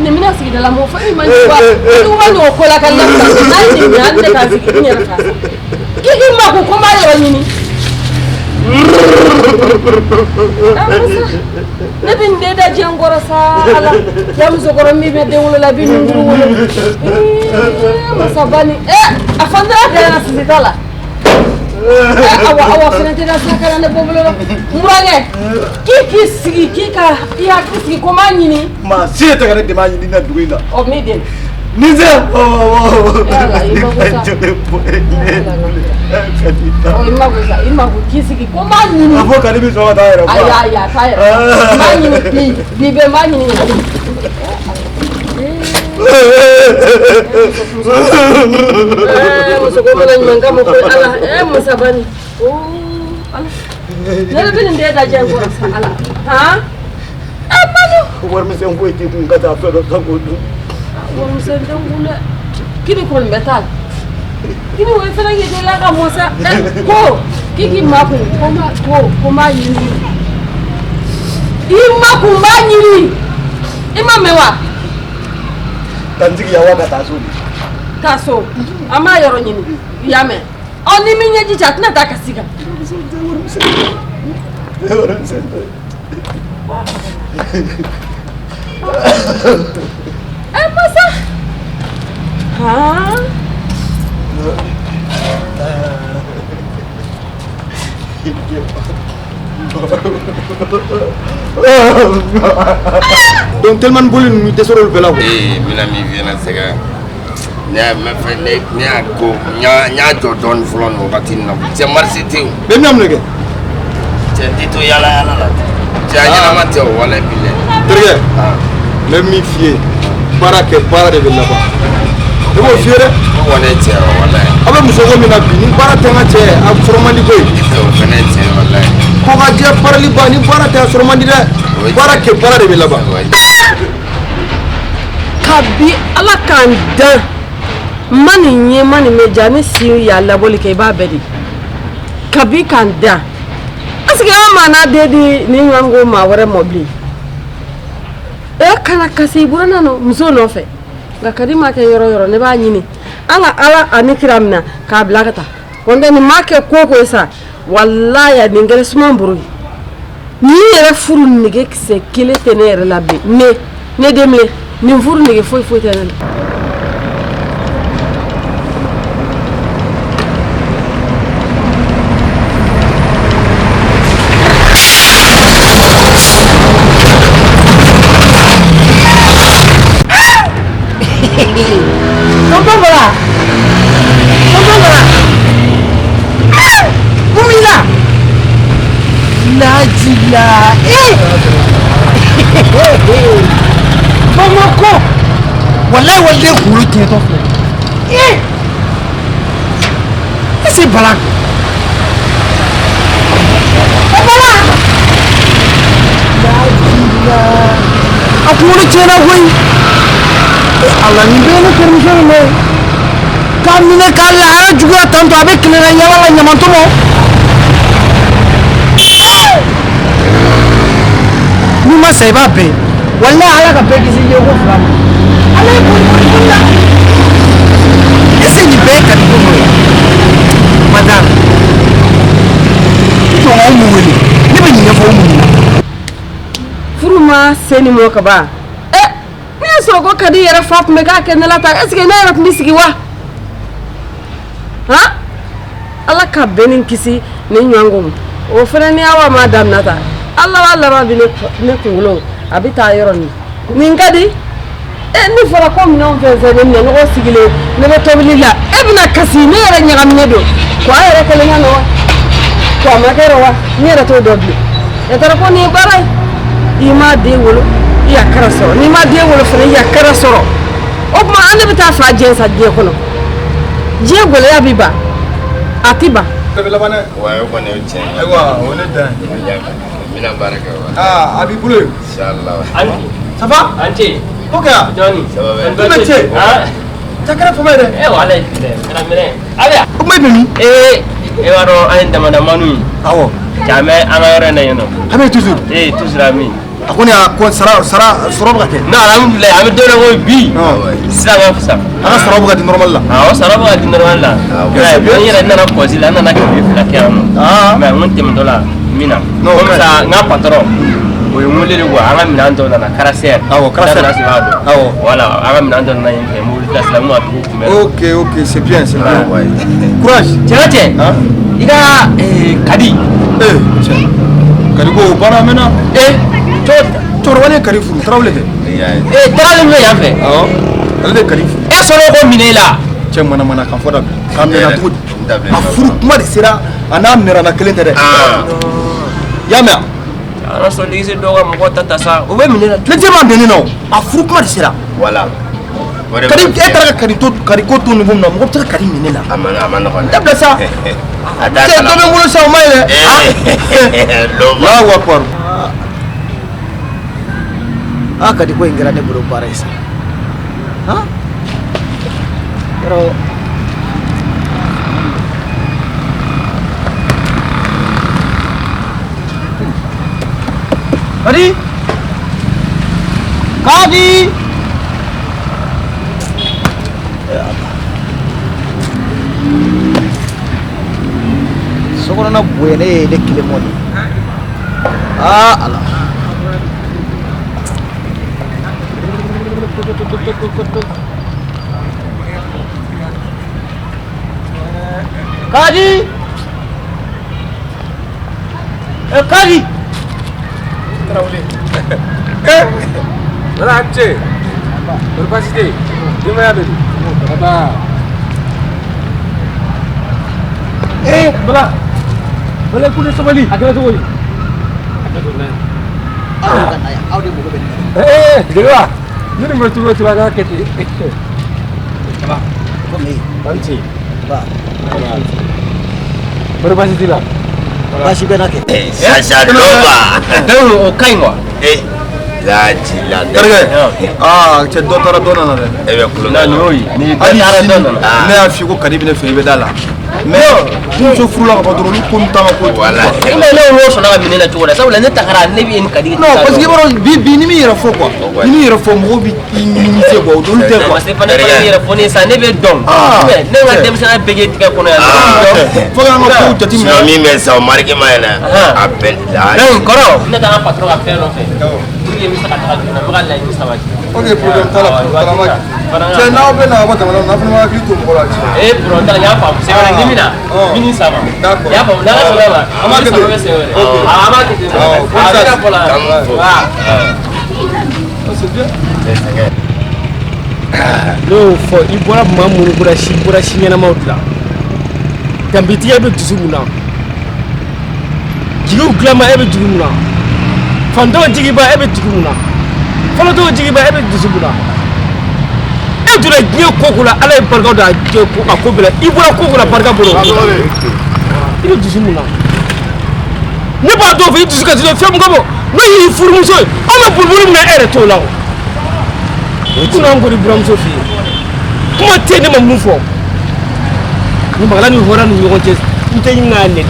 Nin bɛna sigida la mɔgɔ fɛn min man jugu wa jugu ma ɲɔgɔn ko la ka ne bila n'a ye nin minɛ hali ne k'a sigi n yɛrɛ kan. K'i k'i ma ko ko n b'a yɔrɔ ɲini. Ne bɛ n den da diɲɛ kɔrɔ sa Ala ya musokɔrɔ min bɛ den wolo la i bɛ nunguru wolo masaba ni a fantanya dan na sisi t'a la. Awa awa fɛnɛ tɛ da sa kana ne bɔ bolo la n burankɛ k'i k'i sigi k'i ka i hakili sigi ko n b'a ɲini. Maa si tɛ ka ne dɛmɛ a ɲini na dugu in na. Ɔ min den. Ni sera. I mako sa. I mako sa i mako k'i sigi ko n b'a ɲini. A fɔ Kadi bɛ sɔn ka taa yɛrɛ. Ayi ayi a t'a yɛrɛ n b'a ɲini bi bi bɛ n b'a ɲini. Muso ko mana ɲuman kama ko Ala musabani. Ala. Ne yɛrɛ bɛ nin den lajɛ n kɔrɔ sa Ala. Han? Manu. Warimisɛn foyi t'i kun ka taa fɛn dɔ san k'o dun. Warimisɛn tɛ n kun dɛ. Kini kɔni bɛ t'a la. Kini o fana k'i deli ka mɔ sa. Ko k'i k'i makun ko ma ko ko n b'a ɲini. I makun n b'a ɲini. I ma mɛn wa? Ka n sigi yan wa ka taa so de. Taa so. An b'a yɔrɔ ɲini. I y'a mɛn? Ɔ ni min ɲɛji cɛ a tɛna taa kasi kan. Warimisɛn tɛ. Masa. Han? Donc tellement boli ninnu dɛsɛra olu bɛɛ la quoi. Ee n bɛna min f'i ɲɛna sɛgɛ ne y'a mɛ fɛn ne ne y'a ko n y'a jɔ dɔɔnin fɔlɔ nin wagati in na cɛ marché tɛ yen. Bɛɛ bɛna mun de kɛ? Cɛ n tɛ to yala yala la cɛ a ɲɛnama tɛ o walayi bilayi. Terikɛ n bɛ min f'i ye baara kɛ baara de bɛ laban ne b'o f'i ye dɛ. O kɔni ye tiɲɛ ye walayi. Aw bɛ musoko min na bi ni baara tɛ n ka cɛ a sɔrɔ man di koyi. O fana ye tiɲɛ ye walayi. Ko ka jɛ parili ba ni baara tɛ a sɔrɔ man di dɛ. Baara kɛ baara de bɛ laban. Kabi Ala k'an dan n ma nin ye n ma nin mɛn ja ne si y'a labɔli kɛ i b'a bɛɛ de kabi k'an dan est ce que an maa n'a den di nin ɲɔgɔn ko maa wɛrɛ mɔ bilen e kana kasi i buranna nɔ muso nɔfɛ nka kadi ma kɛ yɔrɔ yɔrɔ ne b'a ɲini ala ala ani kira minɛ k'a bila ka taa kɔntɛ nin ma kɛ ko ko ye sa walayi nin kɛra suman boro ye nin yɛrɛ furu nege kisɛ kelen tɛ ne yɛrɛ la bilen ne den bilen nin furu nege foyi foyi tɛ ne la. Tonton Bala. Tonton Bala. Mun b'i la? Lajila. Bamakɔ. Walayi waliden kunkolo tiɲɛtɔ filɛ. Est-ce que Bala? Bala. Lajila. A kunkolo tiɲɛna koyi. Ala nin bɛɛ ye ne terimuso nin ye. K'a minɛ k'a lahara juguya tantɔ a bɛ kɛlɛ la yala la ɲamantɔmɔ. N'i ma sa i b'a bɛɛ ye. Walayi Ala ka bɛɛ kisi yeko fila ma. Ala ye boli boli boli la. Est-ce que nin bɛɛ ye Kadi ko nɔ ye? Madame. I jɔ n ka Umu wele. Ne bɛ nin ɲɛfɔ Umu ɲɛna. Furu ma se nin mɔ ka ban. Ne y'a sɔrɔ ko Kadi yɛrɛ fa tun bɛ k'a kɛ ne la tan est ce que ne yɛrɛ tun bɛ sigi wa? Han? Ala ka bɛn nin kisi nin ɲɔgɔn ko ma. O fana ni Awa ma daminɛ tan. Ala b'a laban bi ne kunkolo a bɛ taa yɔrɔ min. Nin ka di. Ne fɔra ko minɛnw fɛn fɛn ne minɛnɔgɔ sigilen ne bɛ tobili la e bɛna kasi ne yɛrɛ ɲagaminen don. Ko a yɛrɛ kelen ka nɔ wa? Ko a ma kɛ wa? Ne yɛrɛ t'o dɔn bilen. E taara ko nin ye baara ye. I ma den wolo i y'a kara sɔrɔ n'i ma den wolo fana i y'a kara sɔrɔ o tuma an de bɛ taa fa jɛn sa diɲɛ kɔnɔ diɲɛ gɛlɛya bɛ ban a tɛ ban. Bɛɛ bɛ laban dɛ. Wa o kɔni ye tiɲɛ ye. Ayiwa o ne dan ye. N bɛna baara kɛ wa. Aa a b'i bolo yen. Inshallah. Ça va? An ce. Ok. Jɔnni. Ça va bɛ. Tout le cɛ. Ta kɛra fama ye dɛ. Walayi kɛra minɛ. A bɛ yan. O kuma ye bɛ min? E b'a dɔn an ye damadamaninw ye. Awɔ. Cɛ an bɛ an ka yɔrɔ in na yen nɔ. A bɛ toujours. Toujours an bɛ yen. A kɔni a ko sara sara sɔrɔ bɛ ka kɛ. Non alhamdulilayi an bɛ don min na ko bi. Sisan ka fisa. An ka sɔrɔ bɛ ka di normal la. Awɔ sɔrɔ bɛ ka di normal la. N yɛrɛ nana kɔsi la n nana kile fila kɛ yan nɔ. Mais n ko tɛmɛtɔ la n bɛ na. Comme ça n ka patron o ye n wele de quoi an ka minɛn dɔ nana karasɛri. Awɔ karasɛri. Awɔ. Voilà an ka minɛn dɔ nana yen fɛ mobili place la n b'a dugu kunbɛn. Ok ok c'est bien c'est bien. Courage. Cɛ ka cɛ. I ka Kadi. Cɛ Kadi ko o baara mɛnna. Cɛkɔrɔba ne ye Kadi furu Tarawele tɛ. Tarawele min bɛ yan fɛ. Awɔ ale de ye Kadi furu. E sɔrɔ k'o minɛ i la. Cɛ manamana kan fɔ dabila. K'a minɛ cogo di? A furu kuma de sera a n'a minɛra na kelen tɛ dɛ. I y'a mɛn wa? An ka sɔn dɔ ka mɔgɔ ta ta sa o bɛ minɛ la. Ne cɛ m'a minɛ ne na o a furu kuma de sera. Voilà. Kadi e taara ka Kadi to Kadi ko to niveau min na, mɔgɔ bɛ se ka Kadi minɛ ne la. A ma a ma nɔgɔn dɛ. Dabila sa. A t'a Cɛ dɔ bɛ n bolo sa, o ma ye dɛ. Lova. Allahu akbar. Aa, Kadi ko in kɛra ne bolo baara ye sa. Han, yɔrɔ Kadi, Kadi. Sokɔnɔna bonya ne ye ne kelen mɔ de. Aa Ala. Kadi! Eh, Kadi! Tarawele. Eh, Bala a ni ce. Kɔri baasi tɛ yen? Denbaya bɛ di? Nba. Eh, Bala. Bala i ko ne sabali. A kɛra cogo di? Aw ka na yan, aw de mago bɛ ne la. Eh, jeliba. Ne ni ma cogo cogo a k'a kɛ ten. Ça va? Komi A ni ce. Ba. Kɔri baasi t'i la? Baasi bɛ na kɛ. Sasa Lova. Donc o ka ɲi quoi. Eh, la ci la. Terikɛ, aa cɛ, dɔ taara dɔ nana dɛ. E bɛ kulonkɛ la. Nin y'o ye. Hali Dɔ taara sini dɔ nana. ne y'a f'i ye ko Kadi bɛ ne fɛ, i bɛ da la. Mais ni muso furula ka ban dɔrɔn, olu ko ninnu t'an ka ko. Voilà. Ne ne sɔnna ka minɛ na cogo la, sabula ne tagara ne bɛ nin Kadi. Non, parce que i b'a dɔn bi bi ni m'i yɛrɛ fɔ quoi, ni m'i yɛrɛ fɔ, mɔgɔw b'i minimiser quoi, olu tɛ quoi. Parce que fana fana yɛrɛ fɔ ne sa ne bɛ dɔn. Ah. Ne ka denmisɛnninya bɛɛ kɛ tigɛ kɔnɔ yan. Fo k'an ka kow jateminɛ. Sinon min bɛ sa o marike ma yɛlɛ. A bɛɛ la. Donc kɔrɔ, ne taara patron ka fɛn nɔfɛ. Pour que n bɛ se ka taga joona, n bɛ ka laɲini sabati. Ok, problème t'a la, problème t'a la. Cɛ, n'aw bɛ na ka bɔ jamana na, aw fana b'a hakili to mɔgɔ la cɛ. Eh, problème t'a la, n y'a faamu. C'est vrai, ni bɛna, Ah. n bɛ nin sama. D'accord. I y'a faamu, n'Ala sɔnna ma. An b'a kɛ ten. Sama bɛ sen wɛrɛ. Ok. Ah, an b'a kɛ ten. Awɔ, Ah, bonne a bɛ ka chance. fɔ la. Ah. C'est bien. Ne y'o fɔ, i bɔra maa minnu bɔra si bɔra si ɲɛnamaw de la, danbetigiya bɛ dusu mun na, jigiw dilanma e bɛ jigi mun na, fantanw jigiba e bɛ jigi mun na, fɔlɔtɔw jigiba e bɛ dusu mun na. E donna diɲɛ ko ko la, Ala ye barika don a diɲɛ ko a ko bɛɛ la. I bɔra ko ko la barika bolo, i bɛ dusu mun na? Ne b'a dɔn fɛ i dusu kasi fɛn mun kama, n'o y'i furumuso ye, anw bɛ boliboli min na, e yɛrɛ t'o la. O kunna an kɔni buramuso fɛ yen, kuma tɛ ne ma mun fɔ ɲamakala ni hɔrɔn ni ɲɔgɔn cɛ. N tɛ ɲini k'a nɛni,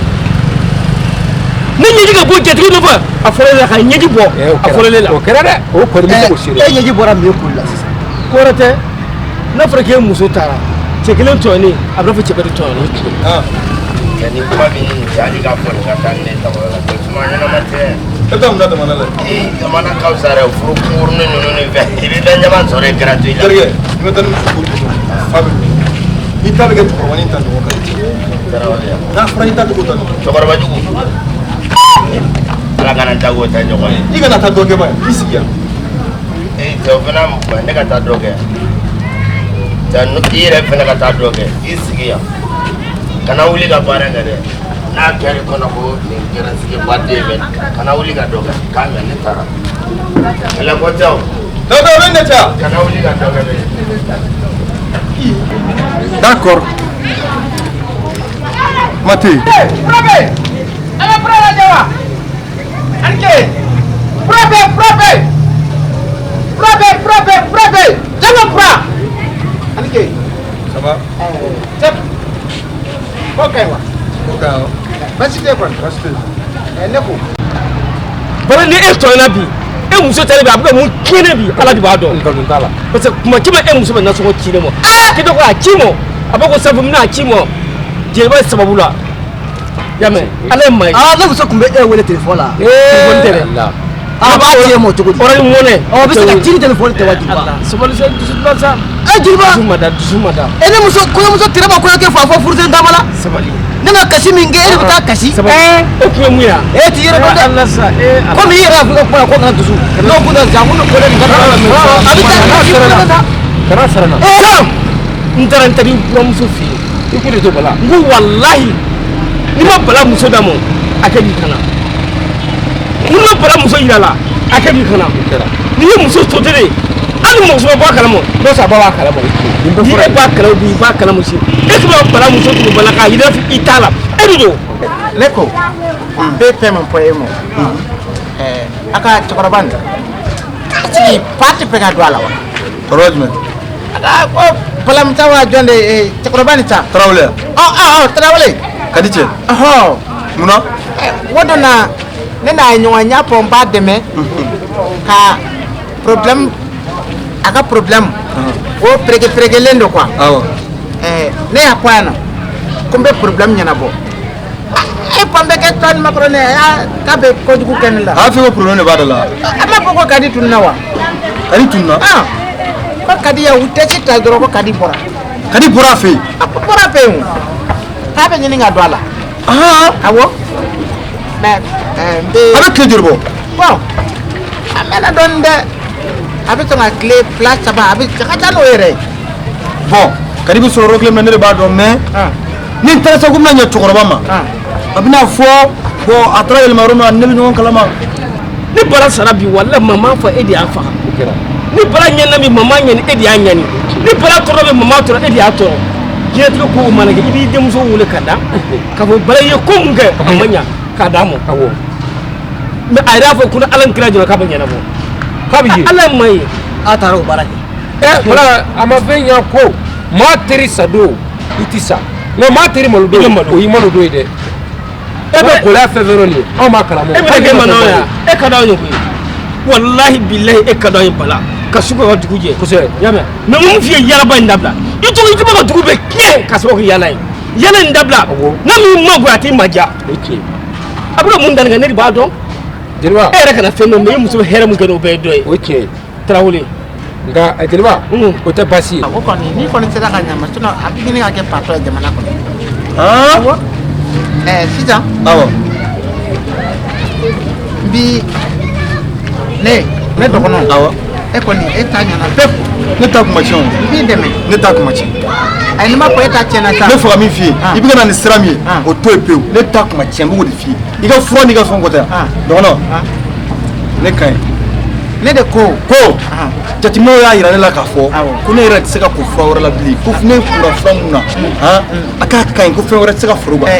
ne ɲɛji ka bɔ jatigi nɔfɛ, a fɔra ne la ka ɲɛji bɔ, a fɔra ne la. O kɛra dɛ. O kɔni bɛ se k'o seere. E ɲɛji bɔra mun kuli la sisan? Ko wɛrɛ tɛ, n'a fɔra k'e muso taara cɛ kelen tɔɲɔnen, a bɛ fɔ cɛ bɛɛ de tɔɲɔnen. Cɛ, ni kuma bɛ nin cɛ, hali ka fɔ nin ka taa ni ne jamana la. Cɛ, kuma ɲɛnama tɛ. E bɛ taa mun na jamana la? Ee, jamana ka fisa dɛ, furu kunkurunin ninnu ni fɛn. I bɛ fɛn caman sɔrɔ yen gratuit la. Terikɛ, i bɛ taa ni muso ko fa bɛ i ta bɛ kɛ cɛkɔrɔbanin ta ɲɔgɔn kan. N'a fɔra i ta tɛ k'o ta ɲɔgɔn. Cɛkɔrɔba jugu. Ala kana taa k'o ta ɲɔgɔn ye. I kana taa dɔ kɛ ba ye, i sigi yan. Ee, cɛ, o fana ne ka taa dɔ kɛ. Cɛ, i yɛrɛ fana ka taa dɔ kɛ. I sigi yan. Kana wuli ka baara kɛ dɛ. N'a kɛra i kɔnɔ ko nin gɛrɛsɛgɛ baden bɛ, kana wuli ka dɔ kɛ. K'a mɛn, ne taara. Kɛlɛ ko tɛ o. Dɔw bɛ ne cɛ. Kana wuli ka dɔ kɛ dɛ. D'accord. Mate. Fura bɛ yen. A bɛ fura lajɛ wa? A ni ce. Fura bɛ yen, fura bɛ yen. Fura bɛ yen, fura bɛ yen, fura bɛ yen. Jama fura. A ni ce. Ça va? Sep. Ko ka ɲi wa? Ko ka ɲi. Baasi tɛ kɔni. Baasi tɛ. Ɛ, ne ko. Bari ni e tɔɲɔna bi, e muso taara bi, a bɛ ka mun tiɲɛ bi, Ala de b'a dɔn. Nkalon t'a la. Parce que kuma caman e muso bɛ nasɔngɔ ci ne ma. K'i ko a ci ma, a b'a ko sanfɛ n bɛna a ci ma jeliba sababu la. I y'a mɛn, Ala ye maa ye. Aa, ne muso tun bɛ e wele telefɔni la. Telefɔni tɛ dɛ. A b'a ci e ma cogo di? Orange Money. Ɔ, bɛ se ka ci ni telefɔni tɛ wa, Jeliba? Sabali sa, dusu duman sa. E Jeliba. Dusu ma da, dusu ma da. E ne muso kɔɲɔmuso tɛrɛ ma kɔɲɔkɛ fa fɔ furusen dama la. Sabali. Ne ma kasi min kɛ, e de bɛ taa kasi. Sabali. O tun ye mun ye? E t'i yɛrɛ dɔn dɛ. Ala sa, e Ala. Komi i yɛrɛ y'a fɔ i ka kuma la ko kana dusu. N'o kun tɛ ja, mun bɛ ko ne nin ka a bɛ taa kasi fana na. Kana sara na. Ee, n taara n taara i buramuso fɛ yen. I kun de to Bala. N ko walahi, n'i ma Bala muso d'a ma, a kɛ b'i kana. N'i ma Bala muso yira la, a kɛ b'i kana. N'i ye muso to de, Hali mɔgɔ sɔrɔ bɔ a kalama n'o sɔrɔ a ba b'a kalama ni e b'a kalama bi i b'a kalama sini e tun b'a bala muso tun bala k'a yira i t'a la e de don. Ne ko n bɛ fɛn min fɔ e ma a ka cɛkɔrɔba nin sigi fa tɛ fɛ ka don a la wa. Kɔrɔ jumɛn. A ka ko balamusa wa jɔn de cɛkɔrɔba nin ta. Tarawele. Ɔ Tarawele. Ka di cɛ. Ɔhɔn. Munna. O don na ne n'a ye ɲɔgɔn ye n y'a fɔ n b'a dɛmɛ ka problème a ka problème o pereke perekelen don quoi. Awɔ. Ne y'a fɔ a ɲɛna ko n bɛ problème ɲɛnabɔ. E fan bɛɛ kɛ tɔn makɔrɔni ye k'a bɛ kojugu kɛ ne la. A y'a fɔ ko problème de b'a da la. A m'a fɔ ko Kadi tununna wa. Kadi tununna. Ko Kadi ya u tɛ se ta dɔrɔn ko Kadi bɔra. Kadi bɔra a fɛ yen. A bɔra a fɛ yen o. K'a bɛ ɲini ka don a la. Awɔ. Mais n bɛ. A bɛ tile joli bɔ. Bon a mɛnna dɔɔnin dɛ. A bɛ sɔn ka tile 2 3 a bɛ a ka ca n'o yɛrɛ ye. Bon Kadi bɛ sɔrɔ yɔrɔ kelen min na ne de b'a dɔn mais. Ni n taara sa ko n bɛna ɲɛ cɛkɔrɔba ma. A bɛna fɔ bon a taara yɛlɛma yɔrɔ min na ne bɛ ɲɔgɔn kalama. Ni Bala sara bi walahi mama fɔ e de y'a faga. Ni Bala ɲɛna bi mama ɲɛni e de y'a ɲɛni. Ni Bala tɔɔrɔ bi mama tɔɔrɔ e de y'a tɔɔrɔ. Diɲɛtigɛ ko o mana kɛ i b'i denmuso wele ka da k'a fɔ Bala i ye ko mun kɛ a ma ɲa k'a d'a ma. Awɔ. Mais a yɛrɛ y'a fɔ ko ni Ala ni kira jɔra k'a bɛ ɲɛnabɔ. K'a bɛ ye. Ala ma ye. A taara o baara kɛ. Bala a ma fɛn ɲa ko maa teri sa don i ti sa nka maa teri malo don o y'i malo don ye dɛ. E bɛ gɛlɛya fɛn fɛn nin ye anw b'a kalama. E bɛna kɛ manɔgɔ ye e ka d'anw ye koyi walahi bilahi e ka d'anw ye Bala ka su ka dugu jɛ. Kosɛbɛ i y'a mɛn mais mun f'i ye yalaba in dabila i tɔgɔ i tɛ ka dugu bɛɛ tiɲɛ ka sababu kɛ yala ye yala in dabila n'a m'i mago a t'i ma diya. O ye tiɲɛ ye. A bɛ ka mun danni kɛ ne de b'a dɔn. Jeliba e yɛrɛ kana fɛn dɔn mais i muso bɛ hɛrɛ mun kɛ n'o bɛɛ ye dɔ ye. O ye tiɲɛ ye. Tarawele. Nka jeliba o tɛ baasi ye. O kɔni n'i kɔni sera ka ɲa ma sinon a bɛ ɲini ka kɛ fatɔ ye jamana kɔnɔ. Awɔ. Sisan. Awɔ. N bi ne dɔgɔnin. Awɔ. E kɔni e ta ɲɛna pewu. Ne ta kuma tiɲɛ o. N b'i dɛmɛ. Ne ta kuma tiɲɛ. Ayi n'i ma fɔ e ta tiɲɛna sa. Ne fɛ ka min f'i ye. I bɛ ka na ni sira min ye. O to yen pewu. Ne ta kuma tiɲɛ n b'o de f'i ye. I ka fura n'i ka fɛn ko tɛ yan. Dɔgɔnɔ. Ne ka ɲi. Ne de ko. Ko. Jateminɛw y'a yira ne la k'a fɔ ko ne yɛrɛ tɛ se ka ko fura wɛrɛ la bilen ko ne kura fura mun na a k'a ka ɲi ko fɛn wɛrɛ tɛ se ka foro kan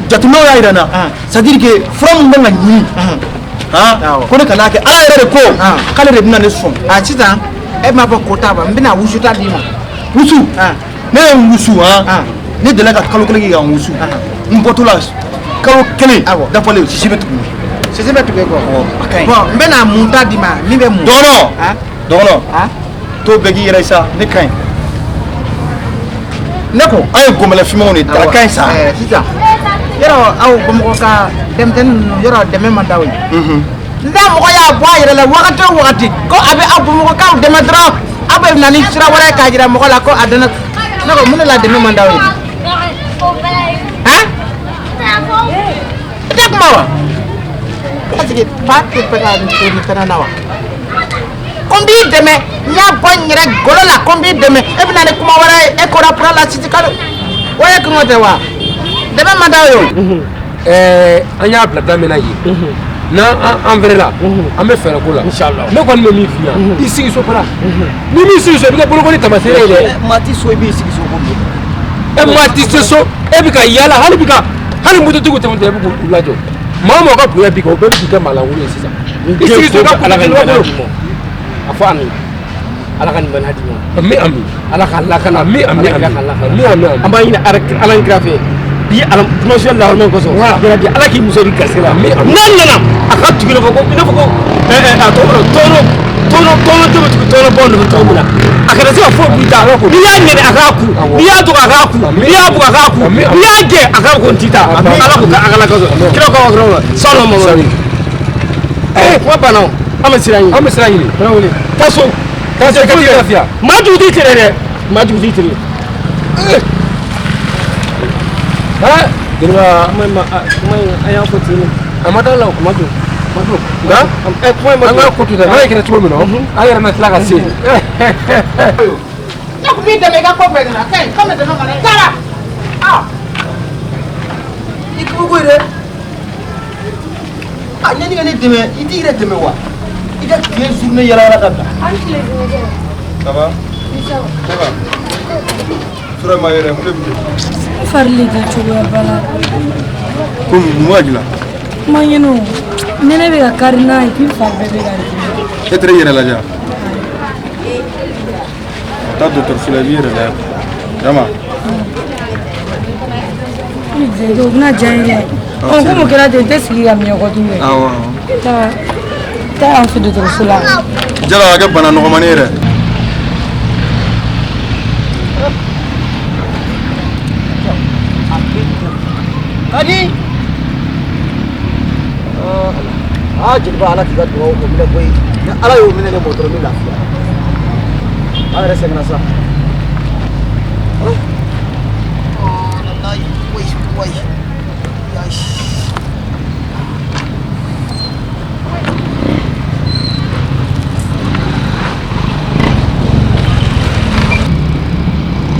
jateminɛw y'a yira n na c'est à dire que fura mun kan ka ɲini ko ne kan'a kɛ Ala yɛrɛ de ko k'ale de bɛna ne sɔn. Sisan e m'a fɔ ko ta ba n bɛna wusuta d'i ma. Wusu ne ye n wusu ne delila ka kalo 1 kɛ ka n wusu n bɔtɔ la kalo 1 dafalen sisi bɛ tugu. Sisi bɛ tugu e kɔ. A ka ɲi. Bon n bɛna mun ta d'i ma min bɛ mun. Dɔgɔnɔ. Dɔgɔnɔ to bɛɛ k'i yɛrɛ ye sa ne ka ɲi ne ko an ye gɔnbɛlɛ finmanw de ye a ka ɲi sa. Sisan yɔrɔ aw Bamakɔ ka denmisɛnnin ninnu yɔrɔ dɛmɛ man d'aw ye. N'a mɔgɔ y'a bɔ a yɛrɛ la wagati o wagati ko a bɛ aw Bamakɔkaw dɛmɛ dɔrɔn aw bɛ na ni sira wɛrɛ ye k'a jira mɔgɔ la ko a dɛmɛ ne ko mun de la dɛmɛ man d'aw ye. Han i tɛ kuma wa parce que fa tɛ fɛ ka to nin fana na wa. Ko n b'i dɛmɛ n y'a bɔ n yɛrɛ golo la ko n b'i dɛmɛ e bɛ na ni kuma wɛrɛ ye e kɔrɔ pura la sisi kalo o ye kɔngɔ tɛ wa dɛmɛ man d'aw ye o. An y'a bila da min na yen n'an an fɛrɛ la an bɛ fɛɛrɛ ko la ne kɔni bɛ min f'i ɲɛna i sigi so fana n'i m'i sigi so i bɛ kɛ bolokoli taamasere ye dɛ. Maa ti so i b'i sigi so ko bi. Maa ti se so e bɛ ka yaala hali bi ka hali mototigiw tɛmɛtɔ e bɛ k'u lajɔ maa o maa ka bonya b'i kan o bɛɛ bɛ k'i kɛ maa lankolon ye sisan. I sigi so ka Ala ka nin bana d'i ma a fɔ ami Ala ka nin bana d'i ma. Ami ami. Ala k'a lakana. Ami ami Ala k'a lakana. ami ami ami. An b'a ɲini Ala ni kira fɛ bi ala dimanche lahɔrɔma kosɔn. Yarabi Ala k'i muso di garisɛgɛ la. Ami ami. N'a nana a ka tugu i n'a fɔ ko a tɔgɔ tɔɔrɔ tɔɔrɔ tɔɔrɔ tɛ bɛ tugu tɔɔrɔ bɔ nɔfɛ cogo min na a kana se ka foyi b'i ta n'i y'a ɲɛni a k'a ku n'i y'a dogo a k'a ku n'i y'a bugɔ a k'a ku n'i y'a gɛn a k'a ko n t'i ta Ala ko k'a ala kosɔn kira ko kira sɔlɔ mɔmɔ. Kuma banna o an bɛ sira ɲini. An bɛ sira ɲini. Tarawele taa so. Taa so i ka t'i lafiya. Maa jugu t'i tere dɛ maa jugu t'i tere. Jeliba kuma in an y'a fɔ ten de. A ma da la o. A ma don. A ma don. Nka kuma in ma an don. ka ko to tan n'a kɛra cogo min na an yɛrɛ na tila ka se. Ne tun b'i dɛmɛ i ka ko bɛɛ de la a ka ɲi komi dɛmɛ kɔni taara. I kabako ye dɛ. A yanni ka ne dɛmɛ i t'i yɛrɛ dɛmɛ wa i ka ka tile journée yala yala ka bila. An tile jinɛkɛ. Ça va? Ça va? Sura ma yɛrɛ mun de bɛ yen? N fari le ka cogoya ba la. Komi mun b'a jira? Kuma ɲɛnɛ o. Nɛnɛ bɛ ka kari n na et puis fari bɛɛ bɛ ka n dimi. E taara i yɛrɛ lajɛ wa? Taa dɔgɔtɔrɔso la i b'i yɛrɛ lajɛ. Jama. O bɛna diya n ye dɛ. Ɔ komi o kɛra ten n tɛ sigi ka miɲɔgɔ dun dɛ. Awɔ. Taa taa yan fɛ dɔgɔtɔrɔso la. Jala a kɛ bana nɔgɔmani ye dɛ. Kadi. Aa jeliba ala k'i ka dugawu o minɛ koyi. Ni ala y'o minɛ ne mɔ dɔrɔn n bɛ lafiya. An yɛrɛ sɛgɛnna sa.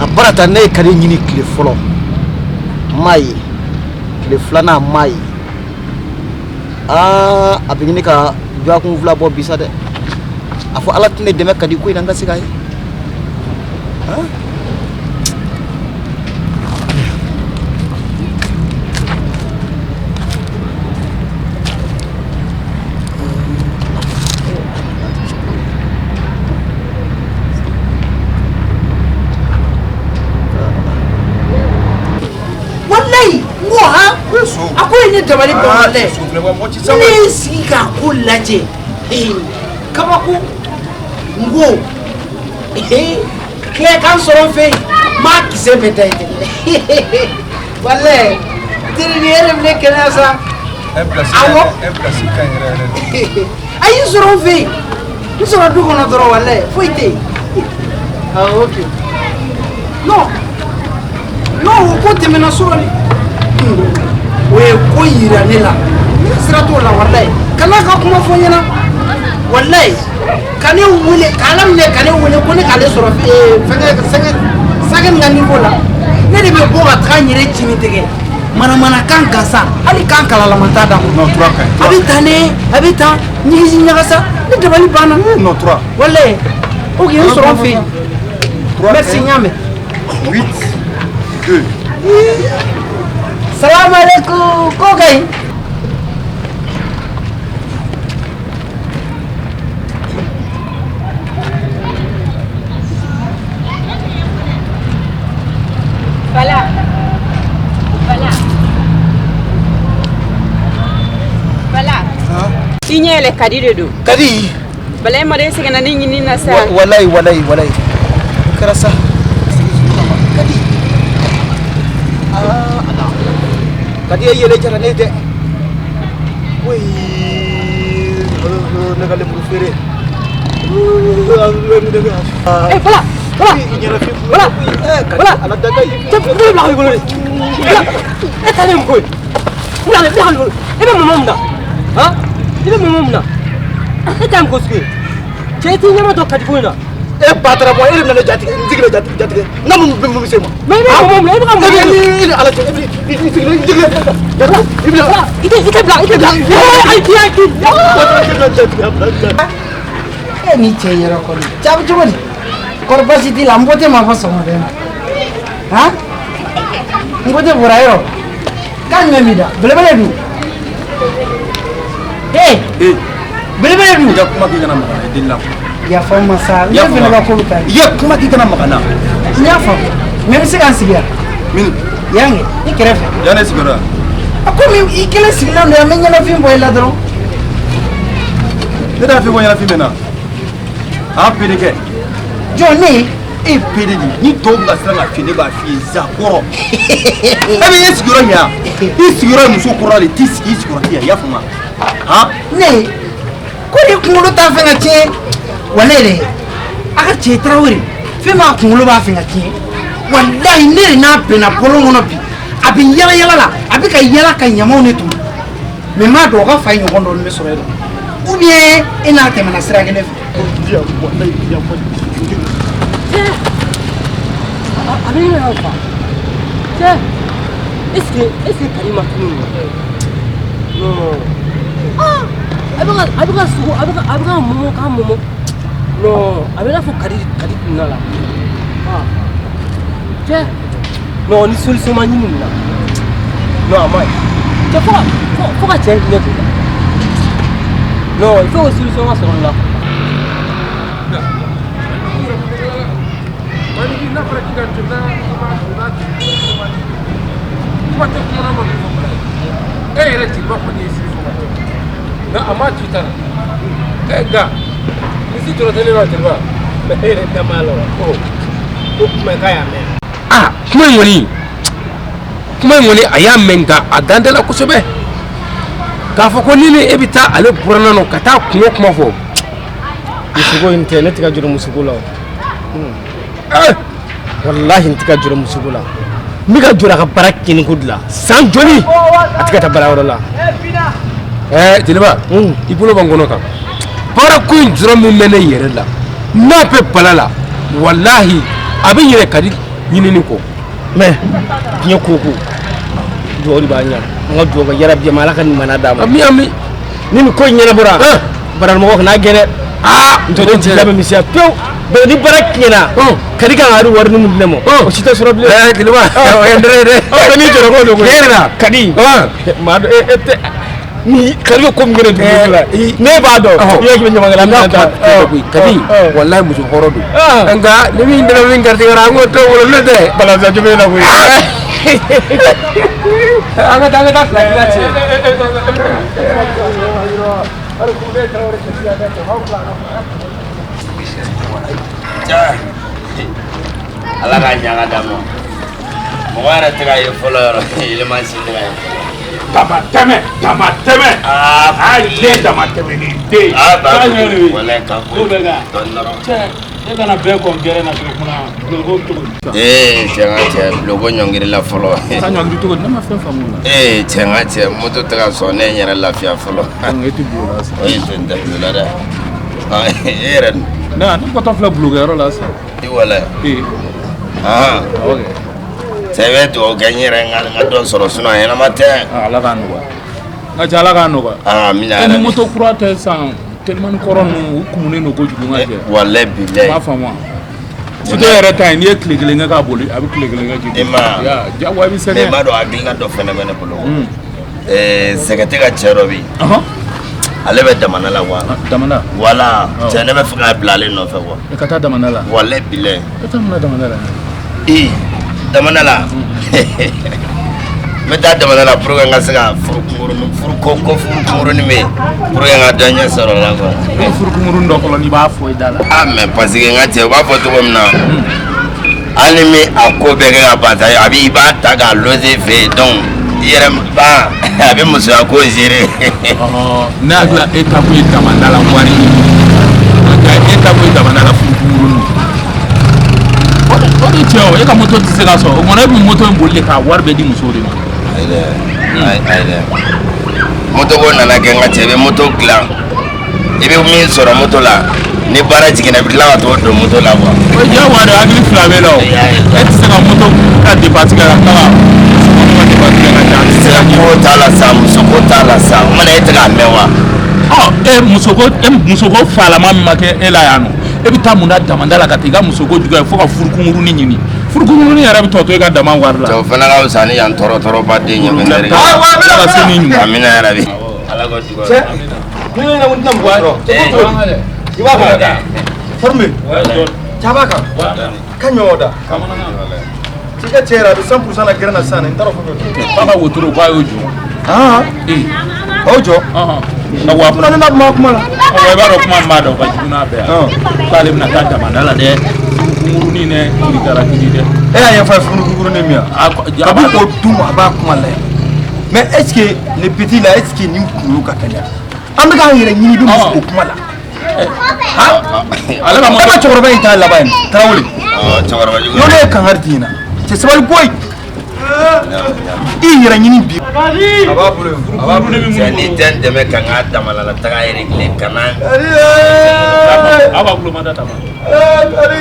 A baara ta ne ye Kadi ɲini tile fɔlɔ n m'a ye, tile filanan n m'a ye. Aa a bɛ ɲini ka dɔgɔkun fila bɔ bi sa dɛ. A fɔ ala tɛ ne dɛmɛ Kadi ko in na n ka se k'a ye. Walayi n ko han a ko ye ne dabali ban walayi ne ye n sigi k'a ko lajɛ kabako n ko tile k'an sɔrɔ n fɛ yen n b'a kisɛ bɛɛ da i tɛgɛ walayi teri ni e de bɛ ne kɛnɛya sa awɔ a y'i sɔrɔ n fɛ yen n sɔrɔ du kɔnɔ dɔrɔn walayi foyi tɛ yen awɔ ok non non o ko tɛmɛna sɔrɔli o ye ko yira ne la ne sira t'o la walayi kana ka kuma fɔ n ɲɛna walayi ka ne wele k'ala minɛ ka ne wele ko ne k'ale sɔrɔ fɛngɛ sɛgɛ sɛgɛ nin ka niveau la ne de bɛ bɔ ka taga n yɛrɛ ci ni tɛgɛ manamanakan gansan hali kan kalalama t'a da Non, trois ka ɲi. a bɛ tan ne a bɛ tan ɲigisi ɲagasa ne dabali banna Non, trois. walayi ok n sɔrɔ n fɛ yen merci n y'a mɛn. 8 2. Salamu alaikum ko ka ɲi. Bala. Bala. Bala. I ɲɛ yɛlɛ Kadi de don. Kadi. Bala e ma dɔn e sɛgɛnna ne ɲini na sa. Walayi walayi walayi. O kɛra sa. Kadi. Aa ala. Kadi ye yɛlɛ jara ne ye dɛ. Woyi ne ka lemuru feere. Eh Bala. Bala. Bala. Bala. Ala da ka ye. Cɛ ne bɛ bila i bolo de. Bala. E ta ne mun ko ye? Bila bila i bolo. E bɛ mama mun na? Han? I bɛ mama mun na? E ta ye mun ko sugu ye? Cɛ i t'i ɲɛma dɔn Kadi ko in na. E ba taara bɔ e de bɛna ne jatigɛ n sigilen jatigɛ jatigɛ n ka mun bɛ mun bɛ se ma. Mais i bɛ mama mun na? E bɛ ka mun kɛ? E ni ala cɛ e bɛ i sigilen i sigilen jatigɛ i bɛna. I tɛ bila i tɛ bila. Ayi k'i y'a k'i. E ni cɛ yɛrɛ kɔni jaabi cogo di kɔri baasi t'i la n ko tɛ ma fɔ sɔgɔmada in na han n ko tɛ bɔra yɔrɔ kan jumɛn b'i da belebele dun ee belebele dun. I ka kuma k'i kana maga n na i delila. Yafa n ma sa ne fana ka ko bɛ taa. I ka kuma k'i kana maga n na. N y'a faamu mais n bɛ se ka n sigi yan. Min? Yan kɛ i kɛrɛfɛ. Yan ne sigiyɔrɔ yan. A komi i kelen sigilen don yan n bɛ ɲɛnafin bɔ i la dɔrɔn. Ne t'a f'i ko ɲɛnafin bɛ n na. A pédé kɛ. Jɔn ne? E ye pédé de ye. Ni tɔw bɛ ka siran k'a f'i ye ne b'a f'i ye zakɔrɔ. E bɛ e sigiyɔrɔ ɲɛ yan. I sigiyɔrɔ ye muso kɔrɔ de ye t'i sigi i sigiyɔrɔ tɛ yan i y'a faamu wa? Han? Ne ko de kunkolo t'a fɛ ka tiɲɛ walayi dɛ a ka cɛ Tarawele fɛn b'a kunkolo b'a fɛ ka tiɲɛ walayi ne de n'a bɛnna bɔlɔn kɔnɔ bi a bɛ yala yala la a bɛ ka yala ka ɲamaw de tɔmɔ mais n m'a dɔn o ka fa ye ɲɔgɔn dɔɔni bɛ sɔrɔ e la ou bien e n'a tɛmɛna sira kelen fɛ. A bɛ ɲini ka fa. Cɛ est ce que Kadi ma tunun? Non. Ah. A bɛ ka sogo, a bɛ ka mɔmɔ k'a mɔmɔ. Non, a bɛ i n'a fɔ Kadi kunna la. Ah cɛ, non, ni solution ma ɲini nin na, non, a ma ɲi cɛ. Fo ka cɛ hinɛ to la. Non, il faut que solution ka sɔrɔ nin la. N'a fɔra k'i ka to n'a kuma tɛ kuma ma min fɔ bala ye, e yɛrɛ jeliba kɔni ye sigi fɔ nka a ma to i ta la. Ɛ nka ni si tɔrɔ tɛ ne la jeliba. Mais e yɛrɛ da b'a la wa ko kuma k'a y'a mɛn? Aa, kuma in kɔni a y'a mɛn, nka a dan tɛ la kosɛbɛ k'a fɔ ko ni e bɛ taa ale buranna nɔ ka taa kungo kuma fɔ. Musoko in tɛ, ne tɛ ka jɔrɔ musoko la o. Walahi, n tɛ ka jɔrɔ musoko la. N bɛ ka jɔrɔ a ka baara tiɲɛni ko de la. San joli a tɛ ka taa baarayɔrɔ la? Ɛɛ jeliba, i bolo bɛ n kɔnɔ kan. Baara ko in jɔrɔ min bɛ ne yɛrɛ la, n'a bɛ bala la, walahi a bɛ yɛrɛ ka di ɲinini kɔ. Mais diɲɛ ko ko dugawu de b'a ɲɛ. An ka dugawu kɛ yarabi ma, Ala ka nin mana d'a ma. Ami, ami. Ni nin ko in ɲɛnabɔra, baramɔgɔ kana gɛn dɛ. N tɛ ne jigila bɛ misɛnya pewu. Bɛɛ ni baara tiɲɛna, Kadi kan ka wari min di ne ma, o si tɛ sɔrɔ bilen. Ɛɛ jeliba, o ye n dɛrɛ ye dɛ. Ɔ n'i jɔrɔ ko don koyi. Tiɲɛ yɛrɛ la. Kadi maa dɔ e tɛ ni Kadi bɛ ko min kɛ ne dugu la, ne b'a dɔn i y'a kɛ ɲamakala n'a minɛn ta. kuma tɛ koyi, Kadi walahi muso hɔrɔn don, nka ni min dɛrɛ min garijɛgɛ la, an k'o to bolo n'o tɛ. Balasa jumɛn na koyi. An ka taa fila kila cɛ. Cɛ, Ala ka ɲaga d'a ma. Mɔgɔ yɛrɛ tɛ ka ye fɔlɔ yɔrɔ yɛlɛma si tɛ ka ye fɔlɔ. Dama tɛmɛ, dama tɛmɛ. Aa, a den dama tɛmɛ ni den. Aa ba, K'a ɲɛ de bɛ. walayi ka Ko bɛ ka. dɔɔni dɔrɔn. Cɛ, e kana bɛɛ kɔn gɛrɛ na cogo kunna bulonko cogo di? Ee cɛ, n ka cɛ, bulonko ɲɔngiri la fɔlɔ. Ka ɲɔngiri cogo di? Ne ma fɛn faamu o la. Ee cɛ, n ka cɛ, moto tɛ ka sɔn ne yɛrɛ lafiya fɔlɔ. E tɛ bulon la sisan. O ye n tɛ bulon la dɛ. Ah, e yɛrɛ dun? Ne bɔtɔ filɛ bulonkɛyɔrɔ la sisan. I walayi. Ee. Ahan. Awɔ kɛ. Cɛ, i bɛ dugawu kɛ n yɛrɛ n ka dɔ sɔrɔ, sinon a ɲɛnama tɛ. Ala k'a nɔgɔya. N ka cɛ, Ala k'a nɔgɔya. Aa, amina. E ni moto kura tɛ sisan, telimani kɔrɔ ninnu u kumunen don kojugu, n ka cɛ. Walayi bilayi. I m'a faamu wa? Moto yɛrɛ ta in, n'i ye tile kelen kɛ k'a boli, a bɛ tile kelen kɛ k'i E ma. Ya, jagoya i bɛ Mais sɛgɛn. i b'a dɔn, hakilina dɔ fɛnɛ bɛ ne bolo. Ɛɛ, sɛgɛ tɛ ka cɛ dɔ bɛ yen. Ale bɛ damana la wa? Damana. Wala cɛ, ne bɛ fɛ k'a bila ale nɔfɛ wa. E ka taa damana la. Walayi bilayi. E taa mun na damana la? Ee, damana la. N bɛ taa damana la pour que n ka se ka furu kunkurunin, furu ko furu kunkurunin bɛ yen, pour que n ka dɔ ɲɛ sɔrɔ o la quoi. E furu kunkurunin dɔ fɔlɔ n'i b'a fɔ i da la. Ah mais parce que n ka cɛ, u b'a fɔ cogo min na, hali ni a ko bɛɛ kɛ ka ban sa, a bɛ i b'a ta k'a loger fɛ yen, donc i yɛrɛ ba a bɛ musoya ko gérer. Ne hakili la e ta kun ye damanda la wari ye. Nka e ta kun ye damanda la furu kunkurunin. O de cɛ o, e ka moto tɛ se ka sɔrɔ. O kɔnɔ e bɛ moto in boli de k'a wari bɛɛ di musow de ma. Ayi dɛ, ayi dɛ, moto ko nana kɛ, n ka cɛ, i bɛ moto dilan, i bɛ min sɔrɔ moto la, ni baara jiginna, i bɛ tila ka t'o don moto la quoi. O ye diyagoya de ye, hakili fila b'e la o. E tɛ se ka moto ka dépense kɛ ka tila ka muso ka dépense kɛ ka ca. A tɛ se ka ɲɛ. Ko t'a la sa, muso ko t'a la sa, o mana e tɛ k'a mɛn wa? Ɔ, e musoko falama min ma kɛ e la yan nɔ, e bɛ taa mun na damanda la ka taa i ka musoko juguya fo ka furu kunkurunin ɲini? Furu kunkurunin yɛrɛ bɛ tɔ to e ka dama wari la. Cɛ, o fana ka fisa ni yan tɔɔrɔ tɔɔrɔba den ye fɛnɛ. Ala ka se ni ɲuman. Amina yarabi. Ala ka juguya. Cɛ, ne ɲɛna ko n tɛna mɔgɔ sɔrɔ. I b'a kan forme caba kan ka ɲɔgɔn da. K'i ka cɛ yɛrɛ, a bɛ 100% la gɛrɛ na sisan, n t'a dɔn fɛn fɛn. K'a ka wotoro k'a y'o jɔ. Aa, a y'o jɔ. Wa Tuma ne n'a kuma kuma la. Awɔ, i b'a dɔn kuma min b'a dɔn o ka jugu n'a bɛɛ ye. K'ale bɛna taa damanda la dɛ, kunkurunin dɛ, kiri taara kiri dɛ. E y'a ɲɛfɔ a ye furu kunkurunin min ye, kabi o dun a b'a kuma lajɛ. Mais est ce que le petit là, est ce que nin kunkolo ka kɛnɛya? An bɛ k'an yɛrɛ ɲini, i bɛ muso ko kuma la. Ale ka E ka cɛkɔrɔba in t'a laban ye, Tarawele. Cɛkɔrɔba jugu. Yɔrɔ ye kankari di ɲɛna. Cɛ, sabali koyi. I yɛrɛ ɲini bi. A b'a bolo, a b'a bolo. Cɛ, n'i tɛ n dɛmɛ ka n ka damana la taga régler, kana. Aw ka kulo ma da ta ma. Kadi!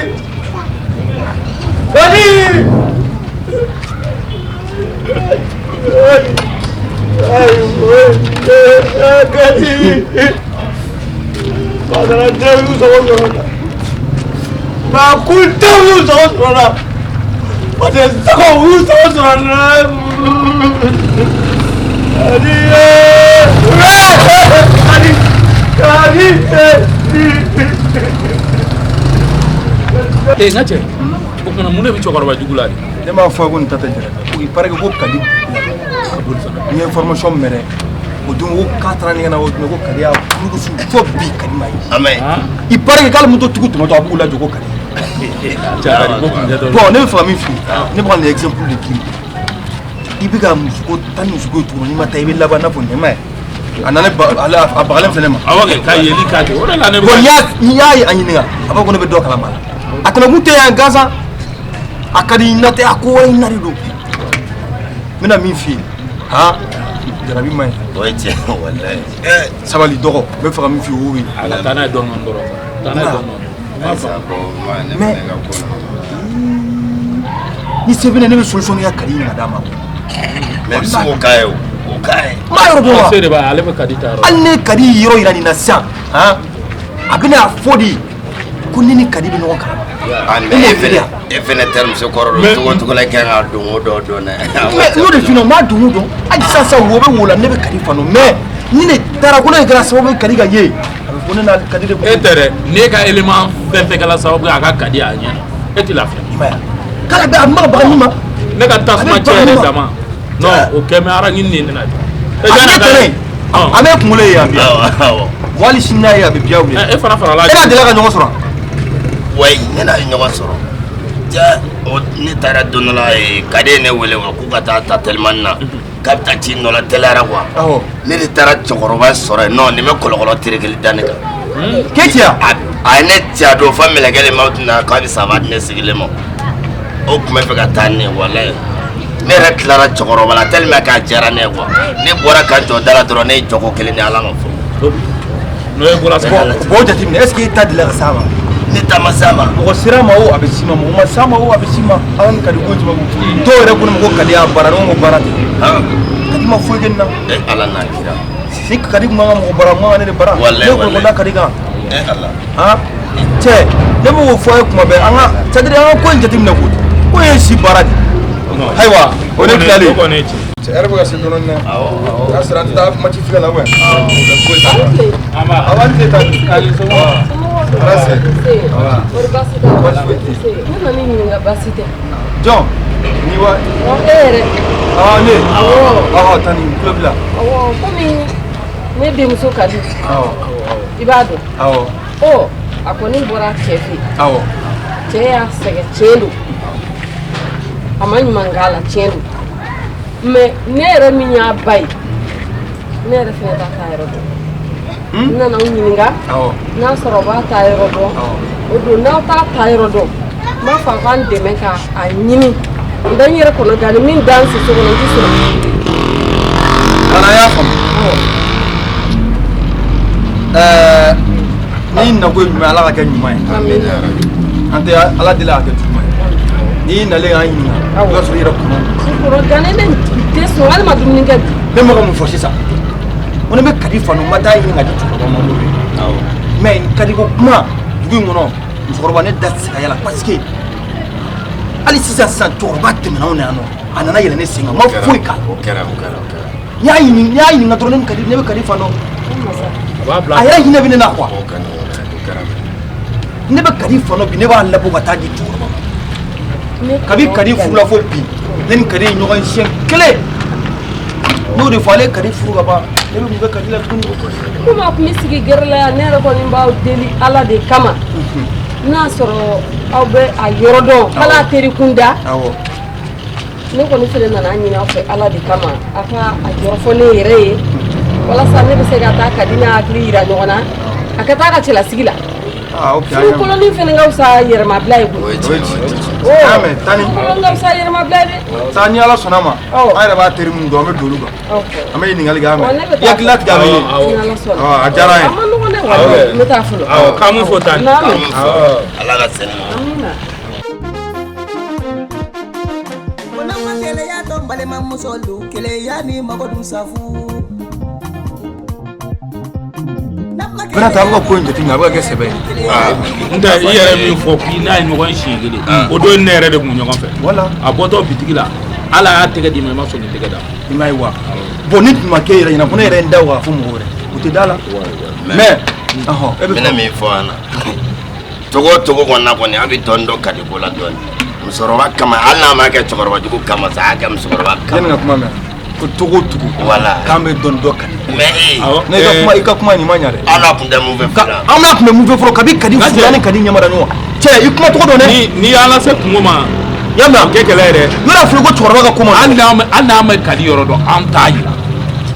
Kadi! Kadi Badara den y'u sago sɔrɔ n na. Maa kuntanw y'u sago sɔrɔ n na. Parce que sago u y'u sago sɔrɔ n na. Kadi Kadi Kadi. Ee n ka cɛ, o tuma mun de bɛ cɛkɔrɔba jugu la de? Ne m'a fɔ ko nin ta tɛ jɛnɛ ko il paraît que ko Kadi n ye information mɛn dɛ, o don ko k'a taara ɲɛgɛn na, o don ko Kadi y'a burukusu fo bi Kadi ma ye. Il paraît que k'ale moto tigiw tɛmɛtɔ a b'u lajɔ ko Kadi. Bon, ne bɛ fɛ ka min f'i ye, ne bɛ ka nin exemple de d'i ma. I bɛ ka musoko taa ni musoko ye cogo min, n'i ma taa i bɛ laban i n'a fɔ nɛma ye. A nana ale a bagalen filɛ ne ma. Awɔ kɛ, ka yeli k'a kɛ, o de la ne bɛ. Bon, n'i y'a ye a ɲininka, a b'a fɔ ko ne bɛ dɔ kalama la. A tɛmɛkun tɛ yan gansan. A ka di i na tɛ, a ko wɛrɛ i na de don. N bɛna min f'i ye, han, jarabi man ɲi. O ye tiɲɛ walayi. Sabali dɔgɔ, n bɛ fɛ ka min f'i ye o ye. A ka taa n'a ye dɔɔni dɔɔni dɔrɔn. Taa n'a ye dɔɔni dɔɔni. Mais ni se bɛ ne bɛ solution kɛ ka Kadi ɲini ka d'a ma. Mais i bɛ se k'o k'a ye o, o k'a ye. N b'a yɔrɔ dɔn wa? Se de b'a ye, ale bɛ Kadi ta yɔrɔ. Hali ne Kadi yɔrɔ yira nin na sisan, han, a bɛna fɔ de ko ne ni Kadi bɛ ɲɔgɔn kalama. Ah, mais e fɛnɛ terimuso kɔrɔ don, cogo cogo la i kan ka don o dɔ dɔn dɛ. Mais n'o de f'i ɲɛna, n b'a don o dɔn. Hali sisan sisan wo bɛ wo la, ne bɛ Kadi fanu, mais ni ne taara ko ne de kɛra sababu ye Kadi ka ye, a bɛ fɔ ne n'a Kadi de. E tɛ dɛ, n'e ka élément fɛn fɛn kɛra sababu ye a ka Kadi a ɲɛ na, e tɛ lafiya. I m'a ye wa? K'ale bɛ a ma baga min ma. Ne ka tasuma cɛ yɛrɛ dama. Non, o kɛ mɛ ara ɲini de na. A ne tɛnɛ ye, a bɛ kunkolo ye yan bi. Wali sini n'a ye a bɛ biya wuli. E fana farala. E n'a delila ka ɲɔgɔn sɔrɔ. Wayi, ne n'a ye ɲɔgɔn sɔrɔ. Ja, o ne taara don dɔ la, Kadi ye ne wele wa k'u ka taa ta telimani na. K'a bɛ taa ci nɔ la teliyara quoi. Ne de taara cɛkɔrɔba sɔrɔ yen nɔ, nin bɛ kɔlɔkɔlɔ terekeli da ne kan. K'e ci yan? A ye ne ci a don fo mɛlɛkɛ de ma tun k'a bɛ saba di ne sigilen ma. O tun bɛ fɛ ka taa ne ye walayi. Ne yɛrɛ tilara cɛkɔrɔba la tellement k'a diyara ne ye quoi. Ne bɔra ka jɔ da la dɔrɔn, ne ye jɔko kelen di Ala ma fɔlɔ. N'o ye bɔra Bon, jateminɛ, est ce que e ta delila ka s'a ma? Ne ta ma s'a ma. Mɔgɔ sera ma o, a bɛ s'i ma, mɔgɔ ma s'a ma o, a bɛ s'i ma. Ala ni Kadi ko jumɛn ko? Dɔw yɛrɛ ko ne ma ko Kadi y'a baara, ne ko baara tɛ. Kadi ma foyi kɛ nin na. Ala n'a kira. Si Kadi kun man ka mɔgɔ bara, man ka ne de bara. Walayi. Ne kɔni ko da Kadi kan. Ala. Han, cɛ, ne b'o fɔ a ye kuma bɛɛ, an ka c'est à dire an ka ko in jateminɛ koyi. Ko in ye si baara de ye. Ayiwa, o ne tilalen. Cɛ yɛrɛ bɛ ka se dɔɔnin dɛ. Awɔ. N'a sera an tɛ taa match filɛ la ou bien? Awɔ, an tɛ taa. Ala se. Kɔri baasi tɛ? Baasi foyi tɛ yen. Ne nana i ɲininka, baasi tɛ? Jɔn? Ni wa? E yɛrɛ. Ah, ne. Awɔ. Awɔ, tani n tulo b'i la. Awɔ, komi ne denmuso Kadi. Awɔ. I b'a dɔn. Awɔ. Ɔ, a kɔni bɔra cɛ fɛ yen. Awɔ. Cɛ y'a sɛgɛn, tiɲɛ don. A ma ɲuman k'a la, tiɲɛ don. Mais ne yɛrɛ min y'a ba ye, ne yɛrɛ fɛnɛ t'a ta yɔrɔ dɔn. N nana aw ɲininka. N'a sɔrɔ u b'a ta yɔrɔ dɔn. O don n'aw t'a ta yɔrɔ dɔn, n b'a fɔ aw k'an dɛmɛ ka a ɲini. N da n yɛrɛ kɔnɔ gan ni min da n si so kɔnɔ, n ti sɔrɔ. Nana y'a faamu. Ɛɛ, n'i nako ye ɲuman ye, Ala ka kɛ ɲuman ye. An tɛ Ala deli a ka kɛ juguman ye. N'i nalen k'an ɲininka, i b'a sɔrɔ i yɛrɛ kɔnɔ. Kɔrɔ gannen ne tɛ sɔn hali ma dumuni kɛ bi. Ne ma ka mun fɔ sisan? Ko ne bɛ Kadi fanu, n ma taa ɲini ka di cɛkɔrɔba ma n'o ye. Mais Kadi ko kuma dugu in kɔnɔ, musokɔrɔba ne da tɛ se ka yala parce que hali sisan sisan cɛkɔrɔba tɛmɛna anw na yan nɔ, a nana yɛlɛ ne sen kan, n ma foyi k'a la. O kɛra, o kɛra, o kɛra. N'i y'a ɲini, n'i y'a ɲininka dɔrɔn, ne bɛ Kadi, ne bɛ Kadi fan dɔn. A yɛrɛ hinɛ bɛ ne na quoi. Ne bɛ Kadi fan dɔn bi, ne b'a labɔ ka taa di cɛkɔrɔba ma. Kabi Kadi furula fo bi, ne ni Kadi ye ɲɔgɔn ye siɲɛ kelen. N'o de fɔ ale ye Kadi furu ka ban, ne bɛ mun kɛ Kadi la tuguni? Komi a tun bɛ sigi gɛrɛ la yan, ne yɛrɛ kɔni b'aw deli Ala de kama. N'a sɔrɔ aw bɛ a yɔrɔ dɔn, hali a teri kunda. Ne kɔni fɛnɛ nana ɲini aw fɛ Ala de kama, a ka a yɔrɔ fɔ ne yɛrɛ ye, walasa ne bɛ se ka taa Kadi n'a hakili yira ɲɔgɔn na, a ka taa a ka cɛlasigi la. Furu kolonin fɛnɛ ka fisa yɛrɛmabila ye koyi. Tani. Furu kolonin ka fisa yɛrɛmabila ye dɛ. Sa ni Ala sɔnna ma, an yɛrɛ b'a teri minnu dɔn, an bɛ don olu kan. An bɛ ɲininkali kɛ, an mɛn. I hakili latigɛ a bɛ ye. A diyara an ye. A ma nɔgɔn dɛ, walayi. N bɛ taa fɔlɔ. Awɔ, k'an mun fɔ Tani. Ala ka sɛnɛ. Amina. Ko n'an ma keleya dɔn, balimamuso lu, keleya ni mago dun safu. Bɛna ta a bɛ ka ko in jateminɛ, a bɛ ka kɛ sɛbɛ ye. N tɛ i yɛrɛ min fɔ k'i n'a ye ɲɔgɔn siɲɛ kelen, o don ne yɛrɛ de kun ɲɔgɔn fɛ. Voilà. A bɔtɔ bitigi la, ala y'a tɛgɛ d'i ma, i ma sɔn k'i tɛgɛ d'a ma. I m'a ye wa? Bon, ni tun ma kɛ e yɛrɛ ɲɛna ko ne yɛrɛ ye n da o kan fo mɔgɔ wɛrɛ, o tɛ da la. Mais ɔhɔn, e bɛ n bɛna min fɔ an na, togo o togo kɔni na kɔni, an bɛ dɔɔni dɔn Kadi ko la dɔɔni musokɔrɔba kama, hali n'a ma kɛ cɛkɔrɔba jugu kama sa, a y'a kɛ musokɔrɔba kama. Yanni ka kuma mɛn ko togo o togo. Voilà. K'an bɛ dɔɔni dɔn Kadi. Mais ee. Ne i ka kuma, i ka kuma nin ma ɲa dɛ. Aw n'a kun tɛ mun fɛ fila. An n'a tun bɛ mun fɛ fɔlɔ kabi Kadi furula ni Kadi ɲɛmada ɲɔgɔn cɛ, i kuma tɔgɔ dɔn dɛ. Ni y'an lase kungo ma. Y'a mɛn? O kɛ kɛlɛ ye dɛ. Yɔrɔ a fɔ ko cɛkɔrɔba ka ko ma. Hali n'an ma Kadi yɔrɔ dɔn, an t'a yira.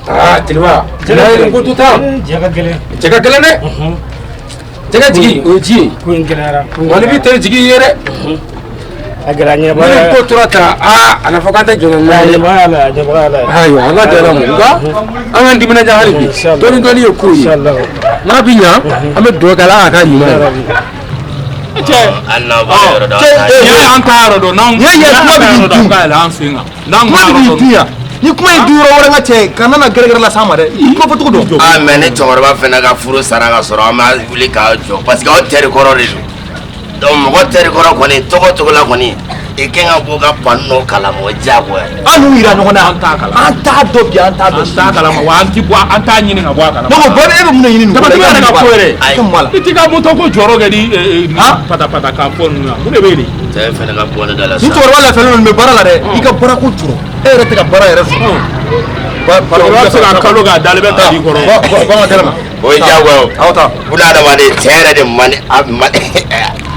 Aa jeliba, jeliba ko to tan. Cɛ ka gɛlɛn. Cɛ ka gɛlɛn dɛ. Cɛ ka jigi o ye ji ye. Ko in gɛlɛyara. Wa ni b'i teri jigi ye dɛ. A gɛlɛya ɲɛbaa. Ni ko tora tan, aa a na fɔ k'an tɛ jɔn n'a ye. A ɲɛbaga la, a ɲɛbaga la. Ayiwa, an ka jɔn ma, nka an k'an timinanja hali bi. Dɔɔni dɔɔni ye ko ye. N'a bi ɲa, an bɛ dugawu kɛ Ala k'a k'a ɲuman ye. Cɛ, hali n'aw b'a yɔrɔ dɔn. Cɛ, n'i y'a ye an t'a yɔrɔ dɔn, n'an N'i y'a ye kuma bɛ k'i dun. ka yɛlɛ an sen kan. N'an Kuma bɛ k'i dun yan. Ni kuma ye du yɔrɔ wɛrɛ, n ka cɛ, kana na gɛrɛgɛrɛ las'an ma dɛ. I kuma fɔ cogo dɔn. Ah, mais ni cɛkɔrɔba fana ka furu sara ka sɔrɔ, an b'a wuli k'a jɔ parce que aw teri kɔrɔ de don. Donc mɔgɔ teri kɔrɔ kɔni, tɔgɔ cogo la kɔni, i kan ka bɔ ka pan nɔ kalama, o diyagoya ye. An n'u yira ɲɔgɔn na. An t'a kalama. An t'a dɔn bi, an t'a dɔn. An t'a kalama wa, an ti bɔ, an t'a ɲini ka bɔ a kalama. Ne ko bɔn, e bɛ mun de ɲini nin ko la? Tabatigi yɛrɛ ka ko yɛrɛ. I ka mun b'a la? I t'i ka moto ko jɔyɔrɔ kɛ ni pata pata kan fɔ ninnu na, mun de bɛ yen de? Cɛ fana ka bɔ ne da la Ni sa. cɛkɔrɔba lafiyalen don nin bɛ baara la dɛ. I ka baara ko jɔrɔ. E yɛrɛ tɛ ka baara yɛrɛ sɔrɔ. Cɛkɔrɔba bɛ se ka kalo kɛ a dalen bɛ Kadi kɔrɔ. Bɔ an ka kɛnɛ ma. O ye diyagoya o. Aw ta. Buna adamaden, cɛ yɛrɛ de man di a man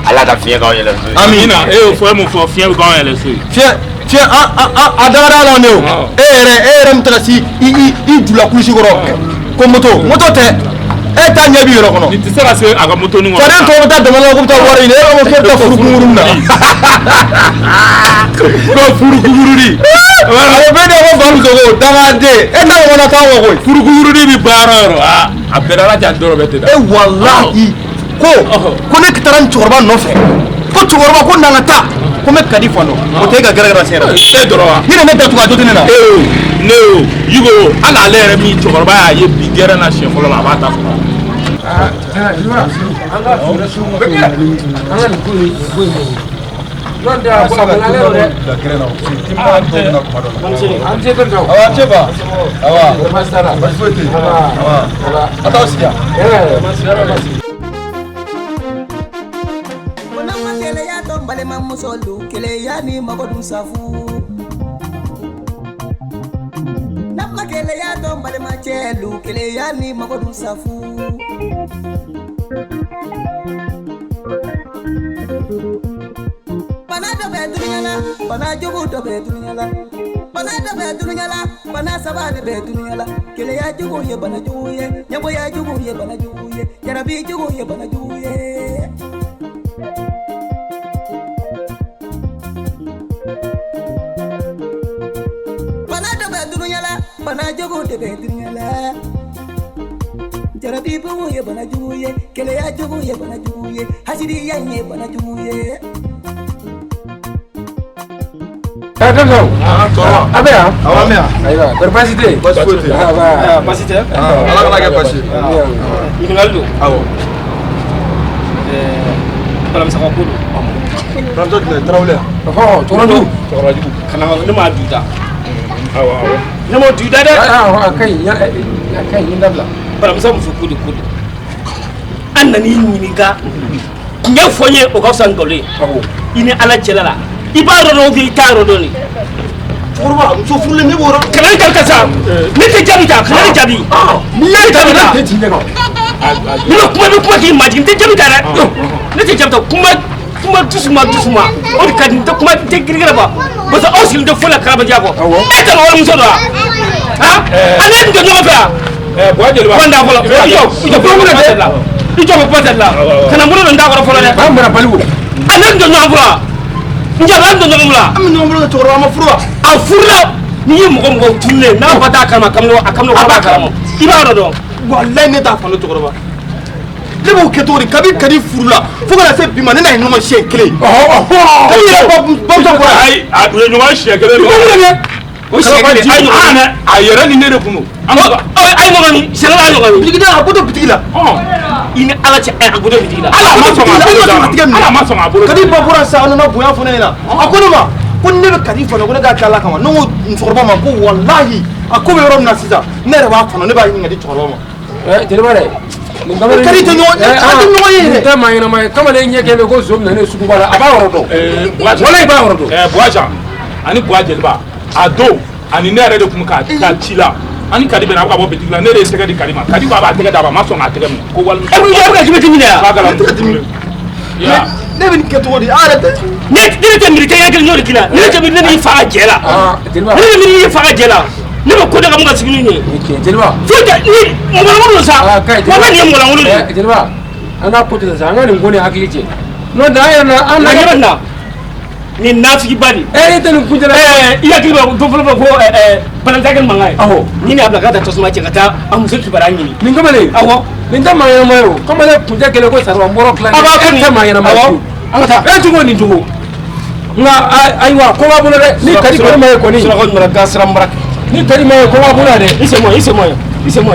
Ala ka fiɲɛ k'aw yɛlɛ so ye. Amina, e y'o fɔ, e mun fɔ, fiɲɛ bɛ k'anw yɛlɛ so ye. Fiɲɛ fiɲɛ, an an an a dagara la ne o. E yɛrɛ min taara si i jula kulusi kɔrɔ ko moto tɛ, e t'a ɲɛ b'i yɛrɛ kɔnɔ. Nin tɛ se ka se a ka moto nin kɔnɔ. Faden tɔw bɛ taa dama la ko bɛ taa wari ɲini, e b'a fɔ k'e bɛ taa furu kunkuruni na. Ko furu kunkuruni. A bɛ bɛɛ de ko bamuso ko dangaden, e t'a ɲɔgɔnna t'an kɔ koyi. Furu kunkuruni bɛ baara yɔrɔ aa a bɛɛ ala ja dɔrɔn bɛ tɛ da. E walahi ko ne taara nin cɛkɔrɔba nɔfɛ, ko cɛkɔrɔba ko n'an ka taa ko n bɛ Kadi fan dɔn, o tɛ e ka gɛrɛgɛrɛ siɲɛ yɛrɛ. E dɔrɔn wa. Ni ne datugu a jo tɛ ne na. E o ne o Yigo, hali ale yɛrɛ min cɛkɔrɔba y'a ye bi gɛrɛn na siɲɛ fɔlɔ la, a b'a ta sɔrɔ. Aa jeliba, an ka fɛɛrɛ sugu bɛɛ kɛ, an ka nin ko in ɲɛɲini. N'o tɛ a gɛlɛyalen don dɛ. An tɛ dɔn. Awa, an cɛ ba. Awa. Baasi t'a la. Baasi foyi tɛ yen. Awa. A t'aw sigi yan. Ko n'an ma keleya to n balimamusolu, keleya ni mago dun safu. N'an ma keleya to n balimacɛlu, keleya ni mago dun safu. Bana dɔ bɛ dunuya la, bana jugu dɔ bɛ dunuya la. Bana dɔ bɛ dunuya la, bana saba de bɛ dunuya la. Keleya jugu ye bana jugu ye, ɲɛgoya jugu ye bana jugu ye, jarabi jugu ye bana jugu ye. Bana dɔ bɛ dunuya la, bana jugu de bɛ dunuya la. Jarabi bugu ye bana jugu ye, keleya jugu ye bana jugu ye, hasidiya ye bana jugu ye. Ɛ denmisɛnw, a bɛ yan? Awɔ, an bɛ yan. Ayiwa, kɔri baasi tɛ yen? Baasi foyi tɛ yen. Aba. Baasi tɛ. Ala kana kɛ baasi ye. Ɲininkali don. Awɔ. Balamisaka ko don. Bamuso jumɛn, Tarawele yan? Ɔhɔn, cɛkɔrɔba. Cɛkɔrɔba jugu. Kana ne m'a du da. Awɔ awɔ. Ne m'o du da dɛ. A ka ɲi, a ka ɲi, n dabila. Baramisa muso ko de ko don. An nan'i ɲininka. Tiɲɛ fɔ n ye, o ka fisa nkalon ye. I ni Ala cɛla la. I b'a yɔrɔ dɔn i t'a yɔrɔ dɔn de. Cɛkɔrɔba, muso furulen ne b'o yɔrɔ. Kana ne jaabi karisa. Ne tɛ jaabi ta, kana ne jaabi. N'i y'a jaabi ta. tɛ jigin ne kan. Ne bɛ kuma, i bɛ kuma k'i majigin, n tɛ jaabi ta dɛ. Ne tɛ jaabi ta, kuma kuma dusuma dusuma. O de ka di n tɛ kuma, n tɛ girigara ba. Parce que aw sigilen tɛ foyi la karabaja kɔ. E tɛ warimuso dɔn wa? Han? An ne tun tɛ ɲɔgɔn fɛ yan. Buwa jeliba. Fɔ n da fɔlɔ. I jɔ, i jɔ, kuma tɛ la. I jɔ, kuma tɛ la. Kana n bolo don n da kɔrɔ fɔlɔ dɛ. An mara baliku. An ne tun tɛ ɲɔgɔn fɛ wa? N jaabi, an tun tɛ ɲɔgɔn bolo wa? An bɛ ɲɔgɔn bolo cɛkɔrɔba, an ma furu wa? A furula. N'i ye mɔgɔ mɔgɔ tununnen n'a ba t'a kalama, a kamalen kɔrɔ b'a kalama. I b'a yɔrɔ dɔn. Walayi ne t'a faamu cɛkɔrɔba. Ne b'o kɛ cogo di kabi Kadi furu la fo ka na se bi ma, ne n'a ye ɲɔgɔn siɲɛ kelen. Kadi yɛrɛ bamuso bɔra. Ayi, a u ye ɲɔgɔn siɲɛ kelen. O siɲɛ kelen, a ye ɲɔgɔn ye. A yɛrɛ ni ne de kun don. A ye ɲɔgɔn ni sɛnɛ a ɲɔgɔn ni. Bitigi da la, a bɔtɔ bitigi la. I ni Ala cɛ, a bolo bitigi la. Ala ma sɔn k'a bolo d'a ma. Ala ma sɔn k'a bolo. Kadi ba bɔra sa, a nana bonya fɔ ne ɲɛna. A ko ne ma ko ne bɛ Kadi fana, ko ne k'a kɛ Ala kama. Ne ko musokɔrɔba ma ko walahi, a ko bɛ yɔrɔ min na sisan, ne yɛrɛ b'a kɔnɔ, ne b'a ɲini ka di cɛkɔrɔba ma. Jeliba dɛ, nin kamalen Kadi tɛ ɲɔgɔn, an tɛ ɲɔgɔn ye nin yɛrɛ. tɛ maa ɲɛnama ye. Kamalen ɲɛ kɛ bɛ ko zon minɛ ne suguba la, a b'a yɔrɔ dɔn. Walayi, b'a yɔrɔ dɔn. Buwajan ani Buwa Jeliba, a don ani ne yɛrɛ de kun bɛ ka ci la ani Kadi bɛna, a bɛ ka bɔ bitigi la, ne de ye tɛgɛ di Kadi ma. Kadi ko a b'a tɛgɛ d'a ma, a ma sɔn k'a tɛgɛ minɛ ko walima. E bɛ ka jumɛn minɛ yan? K'a kana muso. Ya. Ne bɛ nin kɛ cogo di? A yɛrɛ tɛ. Ne tɛ miiri kɛ kelen, n'o de k'i la. Ne tɛ miiri ne n'i fa ka jɛ la. Jeliba. Ne tɛ miiri i fa ka jɛ la. Ne bɛ ko de ka mun ka sigi ni nin ye. Jeliba. Foyi tɛ ni mɔgɔlankolon don sa. Wala nin ye mɔgɔlankolon de ye. Jeliba, an ka ko tɛ sa, an ka nin ko ni hakili cɛ. N'o tɛ an yɛrɛ na an Na ɲɛ bɛ nin na. Nin nafigiba de. E tɛ nin kuncɛ la. I hakili bɛ don fɔlɔ fɔlɔ ko balanta kɛ mankan ye. Awɔ. Ni ne y'a bila ka taa tasuma cɛ ka taa a muso kibaruya ɲini. Nin kamalen. Awɔ. Nin tɛ maa ɲɛnama ye o. Kamalen kuncɛ kɛlen ko saraba mɔrɔ dilan. A b'a ko E tɛ maa ɲɛnama ye. Awɔ. An ka taa. E cogo nin cogo. Nka ayiwa, ko b'a bolo dɛ. Ni Kadi kɔni ma ye kɔni. Suraka mara ka sira mara. Ni Kadi ma ye, ko b'a bolo dɛ. I sen mɔ, i sen mɔ, i sen mɔ,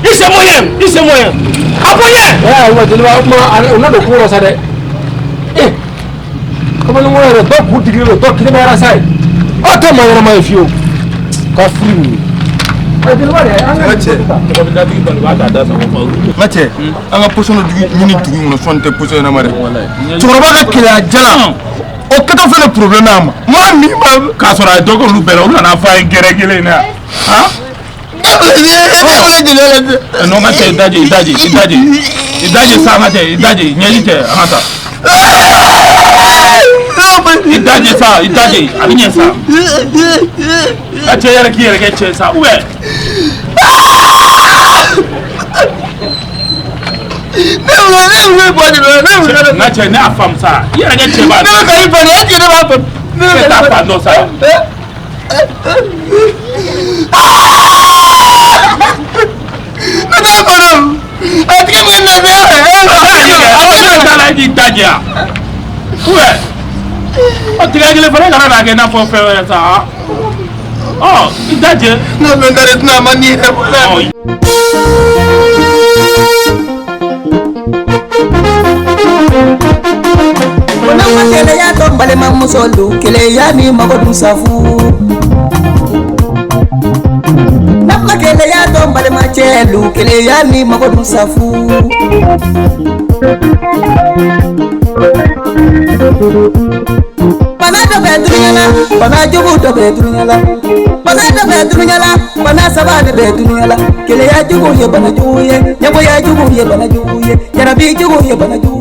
i sen mɔ, i sen mɔ, a bɔ ɲɛ. Ayiwa jeliba, o tuma o na don kungo la sa dɛ. Kamalenkɔrɔ yɛrɛ dɔ k'u digilen don, dɔ kirimayara sa ye. Aw tɛ maa ɲɛnama ye fiyewu. Ka furu ninnu. Jeliba dɛ, an ka nin ko ta. Tɔgɔ bɛ datigi bali b'a ta da sago fa. N ka cɛ, an ka pɔsɔn dɔ ɲini dugu in kɔnɔ, sɔnni tɛ pɔsɔn ɲɛnama dɛ. Cɛkɔrɔba ka keleya jala, o kɛtɔ fɛnɛ problème y'a ma. Maa min ma. K'a sɔrɔ a ye dɔ kɛ olu bɛɛ la, olu nana fɔ a ye gɛrɛ kelen in na yan. Han? Non, n ka cɛ, i daji, i daji, i daji, i daji sa, n ka cɛ, i daji, ɲɛji cɛ, an ka taa. I daji sa, i daji, a bɛ ɲɛ sa. Ka cɛ yɛrɛ k'i yɛrɛ kɛ cɛ sa, ou bien. Ne ka cɛ, ne y'a faamu sa, i yɛrɛ kɛ cɛ ba. Ne bɛ ka i bali, est ce que ne b'a faamu? Ne t'a fan dɔn sa. Ne t'a faamu. A tigi bɛ na se. A t'a la, e k'i daji yan. Ou bien. Ɔ tigɛ kelen fana kana n'a kɛ i n'a fɔ fɛn wɛrɛ sa. Ɔ i daji. Ne bɛ n ta de tɛna a ma ni yɛrɛ bɔ la. Ko n'aw ma keleya dɔn, balimamusolu, keleya ni mago dun safu. N'aw ma keleya dɔn, balimacɛlu, keleya ni mago dun safu. Bana dɔ bɛ dunuya la, bana jugu dɔ bɛ dunuya la. Bana dɔ bɛ dunuya la, bana saba de bɛ dunuya la. Keleya jugu ye bana jugu ye, ɲɛgoya jugu ye bana jugu ye, jarabi jugu ye bana jugu.